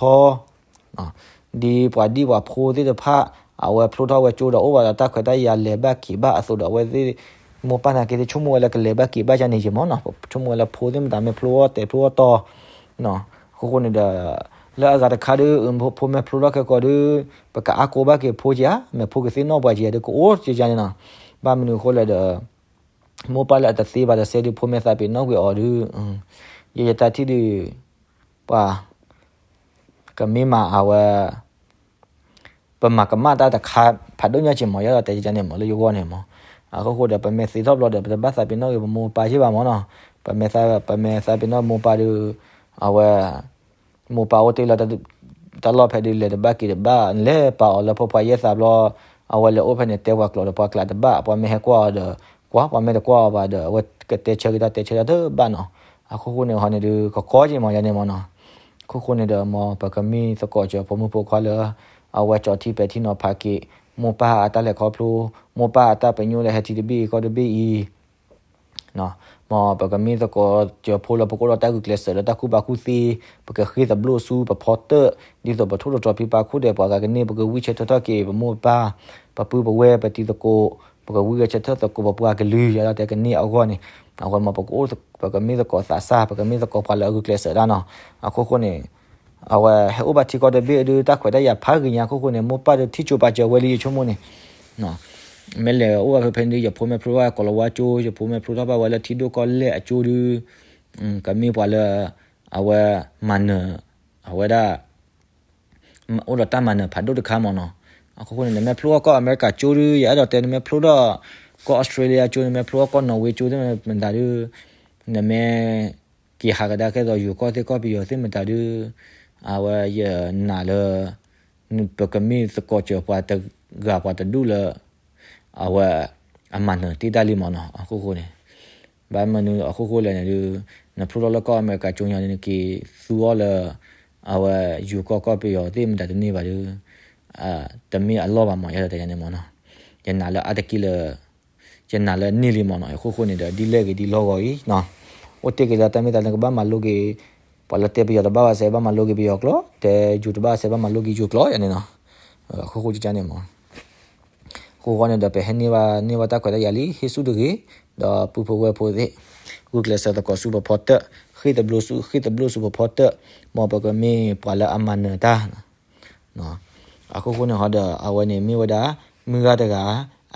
ဒ်ပှၤဒံၣ်ပှၤဖိသ့ၣ်တဖၣ် အဝဲဖျိထီၣ်ဝဲကၠိဒီးအိၣ်ဘၣ်ဒီးတၢ်ခွဲးတၢ်ယာ်လဲၤဘၣ်က့ၤဘၣ်အသိးဒီး အဝဲသ့ၣ် မိၢ်ပၢ်နာ်က့သ့ၣ် ဆိကမိၣ်ဝဲလၢကလဲၤဘၣ်က့ၤဘၣ်ယါန့ၣ်ယမးနီၤ, ဆိကမိၣ်ဝဲလၢဖိသ့ၣ်မတၤမ့ၢ်ဖျိအီၣ်တဲာ်ဖျိအီၣ်တီၤ, အဃိဃိန့ၣ်ဒီး လၢအဂၤတခါဒီး ဖိမ့ၢ်ဖျိထီၣ်ခဲကိာ်ဒီး ပကအါကိးဘၣ်က့ၤဖိက့ၤဧါ, မ့ၢ်ဖိကသ့ၣ်နီၣ်ပှၤက့ၤဧါဒီးကအိၣ်က့ၤယါန့ၣ်နီၤ. ဘၣ်မနုၤအဃိလဲၣ်ဒီး မိၢ်ပၢ်လၢအတသ့ဘၣ်တစဲးဒီး ဖိမ့ၢ်သးပ့ၤနီၣ်ကွံာ်အီၤဒီး ယဲယတၢ်ထံၣ်ဒီး ပှၤ ကမ့ၢ်မၤအဝဲ ပမၤကမၣ်တၢ်တခါဖးဒိၣ်ညါက့ၤမး ယဲဒီးတဲယန့ၣ်မး လၢယဂီၢ်န့ၣ်မး. အဃိဃိဒီး ပမ့ၢ်သ့ထီၣ်ဘျီဒီး ပတဘၣ်သးပ့ၤနီၣ်ဂ့ၤ ပမိၢ်ပၢ်က့ၤဘၣ်မးနီၤ. ပမ့ၢ်သး ပမ့ၢ်သးပ့ၤနီၣ်မိၢ်ပၢ်ဒီး အဝဲ မိၢ်ပၢ်အိၣ်တ့ၢ်လၢ တၢ်လီၢ်ဖဲဒုး လဲၤတဘၣ်က့ၤတဘၣ် လဲၤပာ်အီၤလၢဖိခွါယဲၢ်သးဘျီ အဝဲလဲၤအိၣ်ဖဲန့ၣ် တဲပှၤကျိာ်ဒီးပှၤကျးတဘၣ် ပှၤမ့ၢ်ဟဲကွၢ်အီၤဒီး ကွၢ် ပှၤမ့ၢ်တကွၢ်အီၤဘၣ်ဒီး အဝဲကတဲဆၢက့ၤတၢ်တဲဆၢတၢ်တဘၣ်နီၤ. အဃိဃိန့ၣ်ဟီန့ၣ်ဒီး ကကီက့ၤမးယၤန့ၣ်မးနီၤ. အဃိဃိန့ၣ်ဒီး မ်ပကမ့ၢ်သကိးစၢၤဖိမုၣ်ဖိခွါလၢ အဝဲကၠီထံပဲာ်ထံနီၤဖးက့ၤ မိၢ်ပၢ်အတၢ်လဲၤခီဖျိ မိၢ်ပၢ်အတၢ်ပညိၣ်လၢဟဲထံတဘ့ၣ်အံၤကီၢ်တဘ့ၣ်အံၤ မ်ပကမ့ၢ်သကိးစၢၤဖိလၢပကအိၣ်ဒီးတၢ်ဂုာ်ကျဲးစၢးလၢတၢ်ကူၣ်ဘၣ်ကူၣ်သ့ ပကဃ့သဘျိၣ်ဆူပဖီတၢၣ် ဒ်သိးပထိၣ်တတြီၤဖံးပာ်ခိၣ်ဒီးပှၤဂၤကန့ၢ် ပကဝံဆၢထၢၣ်ထီၣ်က့ၤ ပမိၢ်ပပၢ် ပပုၢ်ပဝဲၢ်ပတံၤသကိး ပကဝံဂဲၤဆၢထၢၣ်သကိးပပှၤကလုာ် ယၤဒီးတဲကန့ၢ်အဂီၢ်န့ၣ် အဝဲမ်ပကအိၣ် ပကမ့ၢ်သကိးသးစၢ် ပကမ့ၢ်သကိးပှၤလၢအဂုာ်ကျဲးစၢးတၢ်နီၤ. အဃိဃိန့ၣ် အဝဲဟဲအိၣ်ဘၣ်ထံကီၢ်တဘ့ၣ်အဒုး တၢ်ခွဲးတၢ်ယာ်ဖးဂ့ၤညါအဃိဃိန့ၣ် မိၢ်ပၢ်ဒီးထံၣ်ကၠိပာ်စၢၤဝဲလံယဆိကမိၣ်န့ၣ် မ့ၢ်လဲၤအိၣ်ဘၣ်ဖဲဖဲန့ၣ်ဒုး ယဖိမ့ၢ်ဖျိထီၣ်ဘၣ်ကိၤလၤဝါကၠိ ယဖိမ့ၢ်ဖျိထီၣ်ဘၣ်ဝဲလၢထံဒိၣ်ကီၢ်လဲၢ်အကၠိဒုး ကမ့ၢ်ပှၤလၢ အဝဲမၤနၢၤ အဝဲဒၣ် အိၣ်ဒီးတၢ်မၤနၢၤဖးဒိၣ်တခါမးနီၤ. အဃိန့ၣ် နမ့ၢ်ဖျိထီၣ်ကီၢ်အမဲရကၤကၠိဒုး ယအဲၣ်ဒိးတဲ နမ့ၢ်ဖျိထီၣ်ကီၢ်အီစထြ့လယါကၠိ နမ့ၢ်ဖျိထီၣ်ကီၢ်နီၣ်ဝ့ကၠိသ့ၣ်မတၤဒုး နမ့ၢ်က့ၤဟးကဒါကဲသိး ယိၤကီၢ်သ့ၣ်ကီၢ်ပယီၤသ့ၣ်မတၤဒုး အဝဲယနာ်လၢ ပကမ့ၢ်သကိးစၢၤပှၤတဂၤပှၤတဒူၣ်လၢ အဝဲ အမၤနၢၤတ့ၢ်တၢ်လံမၢ်နီၤ အဃိဃိန့ၣ် ဘၣ်မနုၤအဃိဃိလဲၣ်န့ၣ်ဒုး နဖျိထီၣ်လၢကီၢ်အမဲရကၤကၠိညါန့ၣ် နက့ၤသူအီၤလၢ အဝဲယိၤကီၢ်ကီၢ်ပယီၤသ့ၣ်မတၤတန့ၢ်ဘၣ်ဒုး တမ့ၢ်အလီၢ်ဘၣ်မၢ် ယအဲၣ်ဒိးတဲန့ၣ်မၢ်နီၤ ယနာ်လၢအါတက့ၢ်လၢ ယနာ်လၢန့ၢ်လံမၢ်နီၤ အဃိဃိန့ၣ်ဒီး ဒ်လဲၣ်ဂ့ၤဒ်လီၢ်ဂီၤအံၤနီၤ အိၣ်တ့ၢ်က့ၤလၢတၢ်မ့ၢ်တၢ်လၢနကဘၣ်မၤလိက့ၤ ပှၤလၢတဲပယီၤတဘၣ်ဘၣ်စဲး ဘၣ်မၤလိက့ၤပယီၤကျိာ် တဲယိၤတဘၣ်စဲး ဘၣ်မၤလိက့ၤယိၤကျိာ်ယၤန့ၣ်နီၤ အဃိဃိန့ၣ်မၢ် အဃိဃိန့ၣ်ဒီး ပဟဲန့ၢ်ဘၣ်န့ၢ်ဘၣ်တၢ်ခွဲးတၢ်ယာ်လံ ဟ့ၣ်ဆူၣ်တဂ့ၤ ဒီးပုၢ်ဖိဝဲၢ်ဖိသ့ၣ် ဂုာ်ကျဲးစၢးသကိးဆူပဖီတၢၣ် ဃ့ၢ်သဘျိဆူ ဃ့ၢ်သဘျိဆူပဖီတၢၣ် မ်ပကမ့ၢ်ပှၤလၢအမၤနၢၤတၢ် အဃိဃိန့ၣ်ဟီဒီး အဝဲန့ၣ်မ့ၢ်ဝဲဒၣ် မုၢ်ဂၤတဂၤ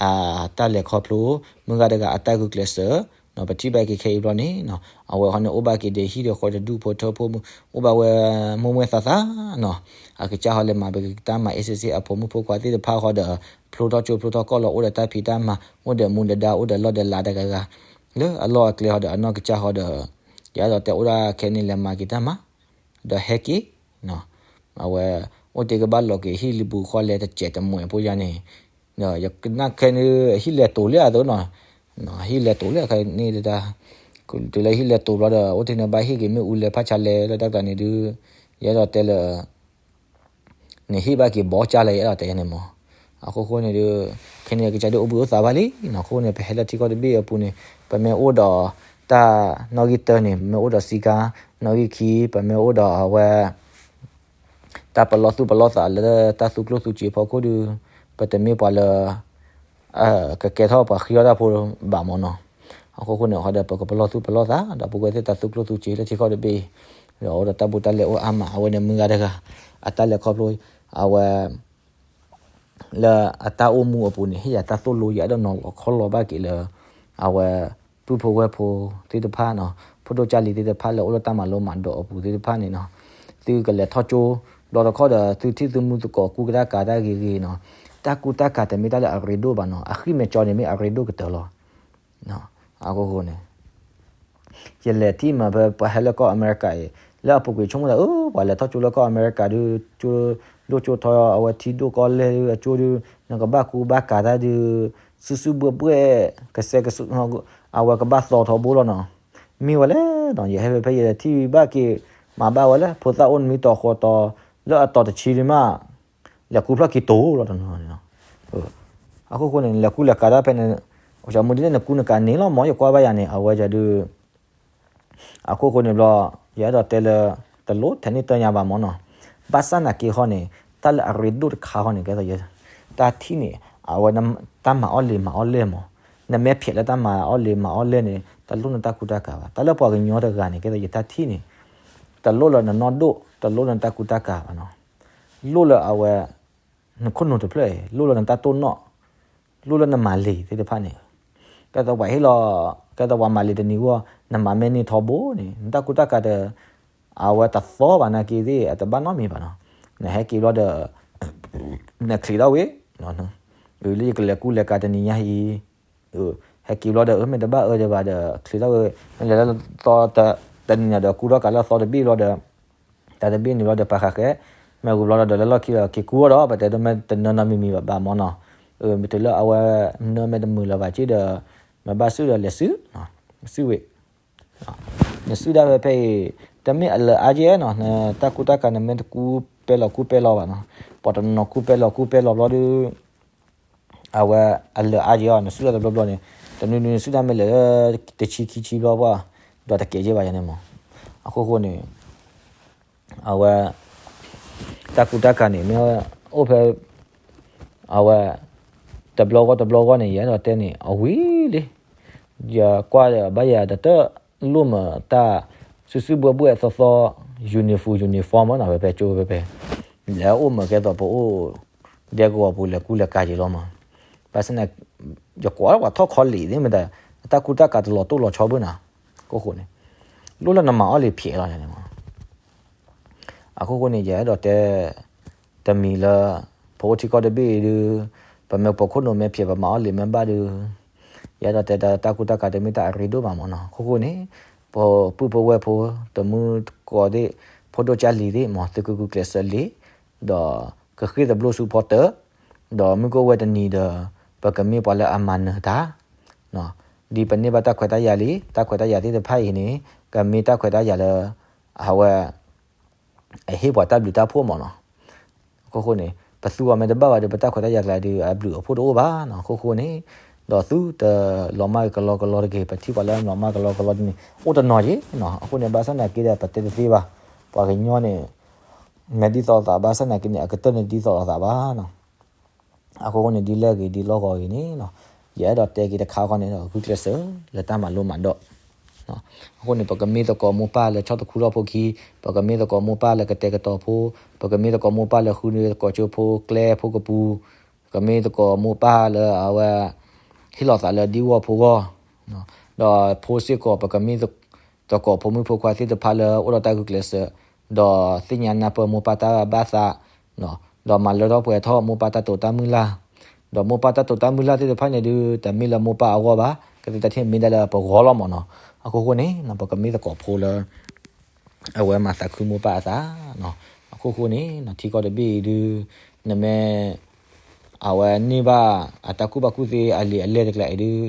အတၢ်လဲၤခီဖျိ မုၢ်ဂၤတဂၤအတၢ်ဂုာ်ကျဲးစၢး ပထံၣ်ဘၣ်က့ၤခဲအံၤဘျီန့ၣ် အဝဲဟီန့ၣ် အိၣ်ဘၣ်က့ၤဒီးဟံၣ်ဒီးဃီ တဒူၣ်ဖိထၢဖိမုၣ် အိၣ်ဘၣ်ဝဲ မုၢ်မွဲၢ်သးသးနီၤ အကစၢ်ဟီလဲၤမၤပက့ၤတၢ်မၤ အ့စ့စ့ အဖိမုၣ်ဖိခွါသ့ၣ်တဖၣ်ဃီဒီး ဖျိထီၣ်ကၠိဖျိထီၣ်ကီၢ်လီၤ အိၣ်ဒီးတၢ်ဖံးတၢ်မၤ အိၣ်ဒီးမူဒီးဒါအိၣ်ဒီးလီၢ်ဒီးလၤတဂၤဂၤ လၢအလီၢ်အကျဲဟီဒီး အနီၢ်ကစၢ်ဟီဒီး ယအဲၣ်ဒိးတဲအိၣ်ဒၣ်ခဲန့ၣ် လဲၤမၤက့ၤတၢ်မၤ ဒီးဟဲက့ၤ အဝဲ အိၣ်တ့ၢ်ကဘၣ်လီၤက့ၤဟံၣ်လံပူၤဃီလဲၤတစဲးတမှဲးဖိယါန့ၣ် ယကနၣ်ခဲန့ၣ် ဟံၣ်လဲၤတိၤလံအသိးနီၤ ဟံၣ်လဲၤတိၤလံခဲန့ၣ်တၢ် တုၤလၢဟံၣ်လဲၤတိၤဘျီဒီး အိၣ်တ့ၢ်န့ၣ်ဘၣ်ဟ့ၣ်က့ၤမ့ၣ်အူလဲၤဖးဆါလဲၤလၢတၢ်ကျါန့ၣ်ဒုး ယအဲၣ်ဒိးတဲလၢ နဟ့ၣ်ဘၣ်က့ၤဘီကၢ်လၢယအဲၣ်ဒိးတဲယါန့ၣ်မၢ် အဃိဃိန့ၣ်ဒုး ခဲန့ၣ်ကစၢ်ဒုးအိၣ်ဘှံးအိၣ်သါဘၣ်လံနီၤ အဃိန့ၣ် ပဟဲလၢထံကီၢ်တဘ့ၣ်အပူၤန့ၣ် ပမ့ၢ်အိၣ်ဒီးတၢ်နီၣ်ဂံၢ်တၢန့ၣ် ပမ့ၢ်အိၣ်ဒီးစံကါ နီၣ်ဂံၢ်ခံ ပမ့ၢ်အိၣ်ဒီးအဝဲ တၢ်ပလီၢ်သူၣ်ပလီၢ်သးလၢတၢ်သူကျိၣ်သူစ့ဖီခိၣ်ဒုး ပတမ့ၢ်ပှၤလၢ ကကဲထီၣ်ပှၤဃံအီၣ်တၢ်ဖိဘၣ်မၢ်နီၤ အဃိဃိန့ၣ် ဟီဒီးပကပလီၢ်သူၣ်ပလီၢ်သး ဒီးပုၢ်ဝဲၢ်သ့ၣ်တၢ်သူကျိၣ်သူစ့လၢထံကီၢ်တဘ့ၣ်အံၤ ဒီးအိၣ်ဒီးတၢ်ဘူးတၢ်လဲအိၣ်အါမး အဝဲန့ၣ်မုၢ်ဂၤတဂၤ အတၢ်လဲၤခီဖျိ အဝဲ လၢအတၢ်အိၣ်မူအပူၤန့ၣ် ဟ့ၣ်ယၤတၢ်သိၣ်လိ ယအဲၣ်ဒိးနီၤလီၤခီလီၤဘၣ်က့ၤလၢ အဝဲ ပုၢ်ဖိဝဲၢ်ဖိသ့ၣ်တဖၣ်နီၤ ဖိဒိၣ်ကၢ်လံၤသ့ၣ်တဖၣ်လၢအိၣ်လၢတၢ်မၤလိမၤဒိးအပူၤသ့ၣ်တဖၣ်န့ၣ်နီၤ သုကလဲၤထီၣ်ကၠိ ဘျီတခီဒီး သုထံၣ်သုမူသကိးကူကဒါကၤတၢ်ဂ့ၤဂ့ၤနီၤ တၢ်ကူတၢ်ကၤတမ့ၢ်တၢ်လၢအရ့ဒိၣ်ဘၣ်နီၤ အဃံမဲာ်ကၠီန့ၣ်မ့ၢ်အရ့ဒိၣ်ကတၢၢ်လီၤ အဃိဃိန့ၣ် ယလဲၤထံၣ်မးဖဲပှၤဟဲလၢကီၢ်အမဲရကၤအံၤ လၢအပူၤကွံာ်ဆိကမိၣ်သး အၢ ပှၤလဲၤထီၣ်ကၠိလၢကီၢ်အမဲရကၤဒုး ကၠိ ဒိၣ်ကၠိထီ အဝဲထံဒိၣ်ကီၢ်လဲၢ်ဒုး အကၠိဒုး နကဘၣ်ကူဘၣ်ကၤတၢ်ဒုး စုစုဘှဲၣ်ဘှဲၣ် ကစဲကစူ အဝဲကဘၣ်သီထီဘိလီၤနီၤ မ့ၢ်ဝဲလဲၣ်နီၤ ယဟဲဖဲဖဲယထံၣ်ဘၣ်က့ၤ မၤဘၣ်ဝဲလၢ ဖိသၣ်အိၣ်နွံတီၤဃိးတီၤ လၢအတီၤတဆံဒုးမး လဲၤကူဖျီၣ်က့ၤတိၤလီၤတနီၤနီၤ အဃိဃိန့ၣ် လဲၤကူလဲၤကၤတၢ်ဖဲန့ၣ် အိၣ်မူဒ်န့ၣ် နကူနကၤန့ၣ်လီၤမၢ် ယကွၢ်ဘၣ်ယၤန့ၣ် အဝဲဒုး အဃိဃိန့ၣ်ဘျီ ယအဲၣ်ဒိးတဲလၢ တလိၣ်ထဲန့ၣ်တညါဘၣ်မၢ်နီၤ ဘၣ်ဆၣ်နာ်က့ဟီန့ၣ် တၢ်လၢအရ့ဒိၣ်တခါဟီန့ၣ် ကဲသိးယ တၢ်ထံၣ်န့ၣ် အဝဲ တၢ်မၤအီၣ်လံၤမၤအီၣ်လဲၢ်မၢ် နမ့ၢ်ဖျဲးလၢတၢ်မၤအီၣ်လံၤမၤအီၣ်လဲၢ်န့ၣ် တလိၣ်နတၢ်ကူတၢ်ကၤဘၣ် တၢ်လၢပှၤကညီတဂၤန့ၣ် ကဲသိးယတၢ်ထံၣ်န့ၣ် တလိၣ်လၢနနီၢ်ဒိၣ် တလိၣ်လၢနတၢ်ကူတၢ်ကၤဘၣ်နီၤ လိၣ်လၢအဝဲ နခိၣ်နူာ်တဖျၢၣ်အံၤ လိၣ်လၢနတၢ်တိၢ်နီၣ် လိၣ်လၢနမၤလံၤသ့ၣ်တဖၣ်န့ၣ် ကဲသိးပှၤဟ့ၣ်လီၤ ကဲသိးပှၤမၤလံၤတနံၤဂီၢ် နမၤမ့ၢ်န့ၢ်ထီဘိန့ၣ် နတၢ်ကူတၢ်ကၤတ အဝဲတသီဘၣ်နာ်က့သ့ၣ် အတဘၣ်နီတမံၤဘၣ်နီၤ နဟဲက့ၤဘျီဒီး နချံးထီၣ်ဝဲ လၢယကလဲၤကူလဲၤကၤတနံၤညါအံၤ ဟဲက့ၤဘျီဒီး မ့ၢ်တဘၣ်အၢဒံးဘၣ်ဒီး ချံးထီၣ်ဝဲ မ့ၢ်လဲၤလၢသီတနံၤဒီး ကူထီၣ်ကၤလၢသီတဘ့ၣ်ဘျီဒီး တၢ်တဘ့ၣ်န့ၣ်ဘျီဒီး ပာ်ဃာ်ဃဲ မ့ၢ်ဝံၤဘျီဒီး လၢလီၢ်ခံဒီး က့ၤကူအီၤဒီး ပတဲဒိးမ့ၢ်တနၢၤနီတမံၤမံၤဘၣ်မၢ်နီၤ မ့ၢ်တုၤလၢအဝဲ နၢမ့ၢ်တမုာ်လၢၤဘၣ်က့ဒီး မ့ၢ်ဘၣ်စုဒီးလဲၤစု စုဝဲ နစုဒၣ်ဝဲဖဲအံၤ တမ့ၢ်အလၢအါကဲနီၤ နတၢ်ကူတၢ်ကၤ နမ့ၢ်တကူပဲလီၤကူပဲလီၤဘၣ်နီၤ ပှၤတနီၤကူပဲလီၤကူပဲလီၤဘျီဒီး အဝဲအလၢအါကဲအီၤ နစုဒၣ်တဘျီဘျီန့ၣ် တနွံနွံနစုဒၣ်မ့ၢ်လဲၤလၢ တဆံခံဆံဘျီပှၤ ဒီးတကဲးကဲဘၣ်ယၤန့ၣ်မၢ် အဃိဃိန့ၣ် အဝဲ တၢ်ကူတၢ်ကၤန့ၣ် မ့ၢ်အိၣ်ဖဲ အဝဲ တဘျီဂီၢ်တဘျီဂီၢ်န့ၣ် ယအဲၣ်ဒိးတဲန့ၣ် အဝံၤလံ ယကွၢ်ဒီးဘၣ်ယၤဒီးတလိၣ်မးတၢ် စုစုဘှဲၣ်ဘှဲၣ်သီသီ uniform uniform နီၤ ဖဲဖဲကၠိဖဲဖဲ လဲၤအိၣ်မးကဲသိးပအိၣ် ဒဲကဝီၤပူၤလဲၤကူလဲၤကၤက့ၤလီၤမး ဘၣ်ဆၣ်န့ၣ် ယကွၢ်ပှၤထီၣ်ခီလ့ၣ်သ့ၣ်မတၤ အတၢ်ကူတၢ်ကၤတလီၤတိၢ်လီၤဆီဘၣ်နၤ အဃိဃိန့ၣ် လိၣ်လၢနမၤအီၣ်လံၤဖျဲးလီၤန့ၣ်မး အဃိဃိန့ၣ် ယအဲၣ်ဒိးတဲ တမံၤလၢ ပအိၣ်ထံကီၢ်တဘ့ၣ်အံၤဒုး ပမ့ၢ်ပိာ်ခိၣ်နူာ်မ့ၢ်ဖျဲး ပမၤအီၣ်လံာ်မ့ၢ်ဘၣ်ဒုး ယအဲၣ်ဒိးတဲတၢ်ကူတၢ်ကၤတမ့ၢ်တၢ်အရ့ဒိၣ်ဘၣ်မ့ၢ်နီၤ. အခိၣ်ဃိန့ၣ် ပပုၢ်ပဝဲၢ်ဖိ တမုၢ်တကိးသ့ၣ် ဖိဒိၣ်ကၢ်လံၤသ့ၣ်မ့ၢ် သုကဂုာ်ကျဲးစၢးလံာ် ဒီးကဃ့ၢ်သဘျိၣ်ဆူဖီတၢၢ် ဒီးမုၢ်ကအိၣ်ဝဲတနံၤဒီး ပကမ့ၢ်ပှၤလၢအမၤနၢၤတၢ် ဒ်ပန့ၢ်ဘၣ်တၢ်ခွဲးတၢ်ယာ်လံ, တၢ်ခွဲးတၢ်ယာ်သ့ၣ်တဖၣ်အံၤန့ၣ် ကမ့ၢ်တၢ်ခွဲးတၢ်ယာ်လၢ အဝဲ အဟ့ၣ်ပှၤတၢ်ဘျုးတၢ်ဖှိၣ်မ့ၢ်နီၤ. အခိၣ်ဃိန့ၣ် ပသူအီၤမ့ၢ်တဘၣ်ဘၣ်ဒီး ပတၢ်ခွဲးတၢ်ယာ်ကျါဒုး အဘျုးအဖှိၣ်တအိၣ်ဘၣ်နီၤ. အခိၣ်ဃိန့ၣ် ဒီးသုတလီၤမၢ်ကလီကလီတဂ့ၤ, ပထံၣ်ပှၤလၢလီၤမၢ်ကလီကလီဒ်န့ၣ် အိၣ်တနီၤက့ၤနီၤ. အဃိန့ၣ် ဘၣ်ဆၣ်သနာ်က့ဒီး ပတဲတသ့ဘၣ်, ပှၤကညီန့ၣ် မ့ၢ်ဒ်သိးလိာ်သး ဘၣ်ဆၣ်သနာ်က့န့ၣ် အကတၢၢ်န့ၣ်ဒ်သိးလိာ်သးဘၣ်နီၤ. အဃိန့ၣ် ဒ်လဲၣ်ဂ့ၤ ဒ်လီၢ်ဂီၤဂ့ၤန့ၣ်နီၤ, ယအဲၣ်ဒိးတဲက့ၤတခါဃီန့ၣ်ဒီး ဂုာ်ကျဲးစၢးလၢတၢ်မၤလိမၤဒိး. အဃိန့ၣ် ပကမ့ၢ်သကိးမိၢ်ပၢ်လၢဆီၣ်သခူထီၣ်ဖိခံ, ပကမ့ၢ်သကိးမိၢ်ပၢ်လၢကတဲာ်ကတီၤဖိ, ပကမ့ၢ်သကိးမိၢ်ပၢ်လၢဃုန့ၢ်သကိးကၠိဖိကျဲဖိကပူၤ, ပကမ့ၢ်သကိးမိၢ်ပၢ်လၢအဝဲ ဟ့ၣ်လီၤသးလၢဒံဂီၢ်ဖိဂီၢ်, ဒီးဖိစ့ၢ်ကီး ပကမ့ၢ်သကိးဖိမုၣ်ဖိခွါသ့ၣ်တဖၣ်လၢအိၣ်ဒီးတၢ်ဂုာ်ကျဲးစၢး, ဒီးသ့ၣ်ညါနၢ်ပၢၢ်မိၢ်ပၢ်တၢ်ဘၣ်သး ဒီးမၤလၢထီၣ်ပှဲၤထီၣ်မိၢ်ပၢ်တၢ်တိာ်တၢ်မုၢ်လၢ်, ဒီးမိၢ်ပၢ်တၢ်တိာ်တၢ်မုၢ်လၢ်သ့ၣ်တဖၣ်န့ၣ်ဒုး တမ့ၢ်လၢမိၢ်ပၢ်အဂီၢ်ဘၣ်, ကသ့ၣ်တထံၣ်မ့ၢ်ဒၣ်လၢပဂီၢ်လီၤမ့ၢ်နီၤ. အခိၣ်ဃိန့ၣ် ပကမ့ၢ်သကိးဖိလၢ အဝဲမၤသးခုမိၢ်ပၢ်အသး. အခိၣ်ဃိန့ၣ် ထံကီၢ်တဘ့ၣ်အံၤဒုး နမ့ၢ် အဝဲန့ၢ်ဘၣ်အတၢ်ကူၣ်ဘၣ်ကူၣ်သ့အလံာ်အလဲၢ်တကျါအံၤဒုး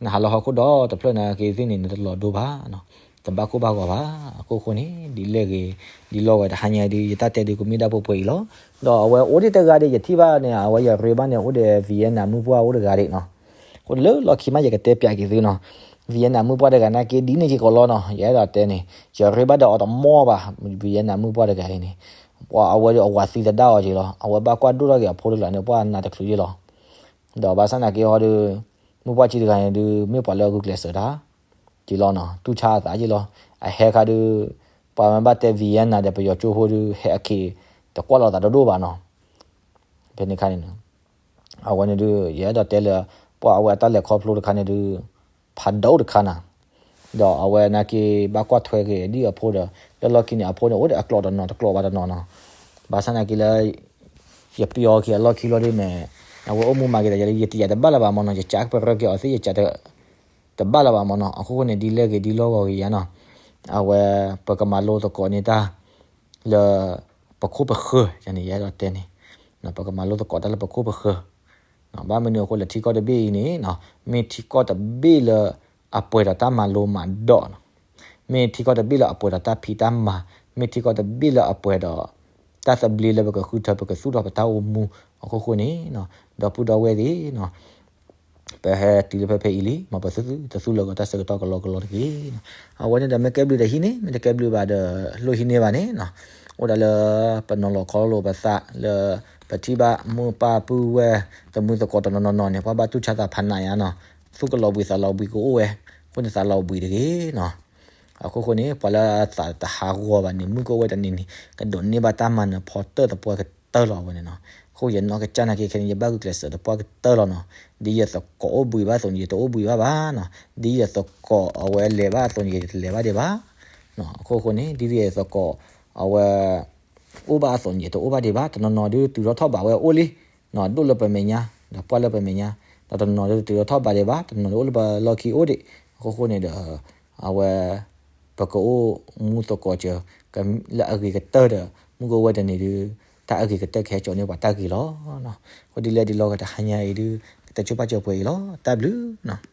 နဟးလၢဟီၣ်ခိၣ်ဒီတဖျၢၣ်နာ်က့သ့ၣ်န့ၣ် နတလီၤဒိဘၣ်, တဘၣ်ကိၢ်ဘၣ်ဂီၤဘၣ်. အခိၣ်ဃိန့ၣ် ဒ်လဲၣ်ဂ့ၤ ဒ်လီၢ်ဂီၤတဟါညါအံၤဒုး ယတၢ်တဲဒုးကမ့ၢ်ဒၣ်ပှဲၤပှဲၤအံၤလီၤ. ဒီးအဝဲအိၣ်ဒံးတဂၤဒီး ယထံၣ်ဘၣ်န့ၣ် အဝဲယရ့ဘၣ်န့ၣ် အိၣ်ဒီး Vietnam မုၣ်ပှၢ်အိၣ်တဂၤဒံးနီၤ. အဃိလၢလီၢ်ခံမး ယကတဲပၠးက့ၤသုနီၤ. Vietnam မုၣ်ပှၢ်တဂၤနာ်က့ ဒ်န့ၣ်က့ၤကီးလီၤနီၤ. ယအဲၣ်ဒိးတဲန့ၣ် ယရ့ဘၣ်ဒီးအီၤတမီၢ်ဘၣ်, Vietnam မုၣ်ပှၢ်တဂၤအံၤန့ၣ် ပှၤအဝဲဒီးအဝၤသံသဒၣ်အီၤက့ၤလီၤ. အဝဲဘၣ်ကွၢ်ဒိၣ်ထီၣ်က့ၤအဖိတကျါန့ၣ် ပှၤနးတချုးက့ၤလီၤ. ဒီးဘၣ်ဆၣ်နာ်က့ဟီဒုး မုၣ်ပှၢ်ကံတဂၤန့ၣ်ဒုး မ့ၢ်ပှၤလၢအဂုာ်ကျဲးစၢးတၢ် က့ၤလီၤနီၤ, တူၢ်ဆါအသးက့ၤလီၤ. အဟဲခါဒုး ပှၤမ့ၢ်ဘၣ်တဲ Vietnam ဒီးပယီၤကၠိဖိဒုး ဟဲအခ့ တကွၢ်လိာ်သးဒိၣ်ဒိၣ်ဘၣ်နီၤ. ဖဲန့ၣ်ခါန့ၣ် အဝဲန့ၣ်ဒုး ယအဲၣ်ဒိးတဲလၢ ပှၤအဝဲအတၢ်လဲၤခီဖျိတခါန့ၣ်ဒုး ဖးဒိၣ်တခါနီၤ. ဒီးအဝဲနာ်က့ ဘၣ်ကွၢ်ထွဲက့ၤဒ်အဖိဒီး လၢလီၢ်ခံန့ၣ် အဖိန့ၣ် အိၣ်ဒီးအကျိာ်တနီၤ တကျိာ်ဘၣ်တနီၤနီၤ. ဘၣ်ဆၣ်နာ်က့လၢ ယပျီက့ၤအလီၢ်ခံလီၤဒ်မ့ၢ် အဝဲအိၣ်မူမၤက့ၤတၢ်ယၤဒုး ယတယာ်တဘၣ်လၢၤဘၣ်မ့ၢ်နီၤ, ယကးပရၢက့ၤအီၤသ့ၣ် ယကး တဘၣ်လၢၤဘၣ်မ့ၢ်နီၤ. အခိၣ်ဃိန့ၣ် ဒ်လဲၣ်ဂ့ၤ ဒ်လီၢ်ဂီၤဂ့ၤယါနီၤ, အဝဲ ပကမၤလိသကိးန့ၢ်တၢ် လၢ ပခိၣ်ပဃၢၤန့ၣ် ယအဲၣ်ဒိးတဲန့ၣ် ပကမၤလိသကိးတၢ်လၢပခိၣ်ပဃၢၤ. ဘၣ်မနုၤအဃိလဲၣ် ထံကီၢ်တဘ့ၣ်အံၤန့ၣ် မ့ၢ်ထံကီၢ်တဘ့ၣ်လၢအပှဲၤဒီးတၢ်မၤလိမၤဒိးနီၤ, မ့ၢ်ထံကီၢ်တဘ့ၣ်လၢအပှဲၤဒီးတၢ်ဖံးတၢ်မၤ, မ့ၢ်ထံကီၢ်တဘ့ၣ်လၢအပှဲၤဒီး တၢ်သဘျ့လၢပကဃုထၢ ပကသူၣ်ထီၣ်ပတၢ်အိၣ်မူ. အခိၣ်ဃိန့ၣ် ဒီပုၢ်ဒီဝဲၢ်သ့ၣ် ပဟဲတုၤလၢဖဲဖဲအံၤလံ, မ်ပသုတသူလၢာ်ဂီၤတၢ်ဆၢကတီၢ်ကလီကလီတဂ့ၤ. အဝဲန့ၣ်ဒီး မ့ၢ်ကဲဘျုးဒီးဟံးန့ၢ်, မ့ၢ်တကဲဘျုးဘၣ်ဒီး လိၣ်ဟံးန့ၢ်ဘၣ်န့ၣ်နီၤ. အိၣ်ဒၣ်လၢပနီၤလီၤခီလိာ်ပသးလၢ ပထံၣ်ဘၣ်မိၢ်ပၢ်ပုၢ်ဝဲၢ် သမုၢ်သကိးတနီၤနီၤနီၤန့ၣ် ပှၤဘၣ်တူၢ်ဆါသးဖးနးယါနီၤ, သူၣ်ကလီၤဘှံးသးလီၤဘှံးကအိၣ်ဝဲ, အဃိန့ၣ်သးလီၤဘှံးတဂ့ၤနီၤ. အခိၣ်ဃိန့ၣ် ပှၤလၢသးတဟးဂီၤဘၣ်န့ၣ် မုၢ်ကအိၣ်ဝဲတနံၤန့ၣ် ကဒိးန့ၢ်ဘၣ်တၢ်မၤနၢၤဖီတၢၢ်သပှၢ်ကတၢၢ်လီၤ. အဝဲန့ၣ်နီၤ, အဃိယနီၢ်ကစၢ်နာ်က့ခဲန့ၣ် ယဘၣ်ဂုာ်ကျဲးစၢးသပှၢ်ကတၢၢ်လီၤနီၤ. ဒ်ယသကိးအိၣ်ဘှံးဘၣ်အသိးန့ၣ် ယတအိၣ်ဘှံးဘၣ်ဘၣ်နီၤ, ဒ်ယသကိးအဝဲလဲၤဘၣ်အသိးန့ၣ် ယတလဲၤဘၣ်ဒံးဘၣ်. အခိၣ်ဃိန့ၣ် ဒ်ယသကိးအဝဲ အိၣ်ဘၣ်အသိးန့ၣ် ယတအိၣ်ဘၣ်ဒံးဘၣ်. တနီၤနီၤဒုးတုၤထီၣ်ထီၣ်ဘးဝဲအိၣ်လံ, ဒိၣ်လၢပမဲာ်ညါ ဒီးပှၢ်လၢပမဲာ်ညါ, ဒီးတနီၤနီၤဒုးတုၤထီၣ်ထီၣ်ဘးဒံးဘၣ်, တနီၤဒုးအိၣ်လၢပလီၢ်ခံအိၣ်ဒံး. အခိၣ်ဃိန့ၣ်ဒီး အဝဲ ပကအိၣ်မူသကိးစၢၤ လၢအဂ့ၤကတၢၢ်ဒီး မုၢ်ကအိၣ်ဝဲတနံၤဒုး တၢ်အဂ့ၤကတၢၢ်ကဟဲစိာ်န့ၢ်ပှၤတၢ်ဂ့ၤလီၤ. အဃိဒ်လဲၣ်ဒ်လဲၣ်ဂ့ၤ တဟါညါအံၤဒုး ကတဲဆိပာ်စၢၤပှဲၤအံၤလီၤ. တၢ်ဘျုးနီၤ.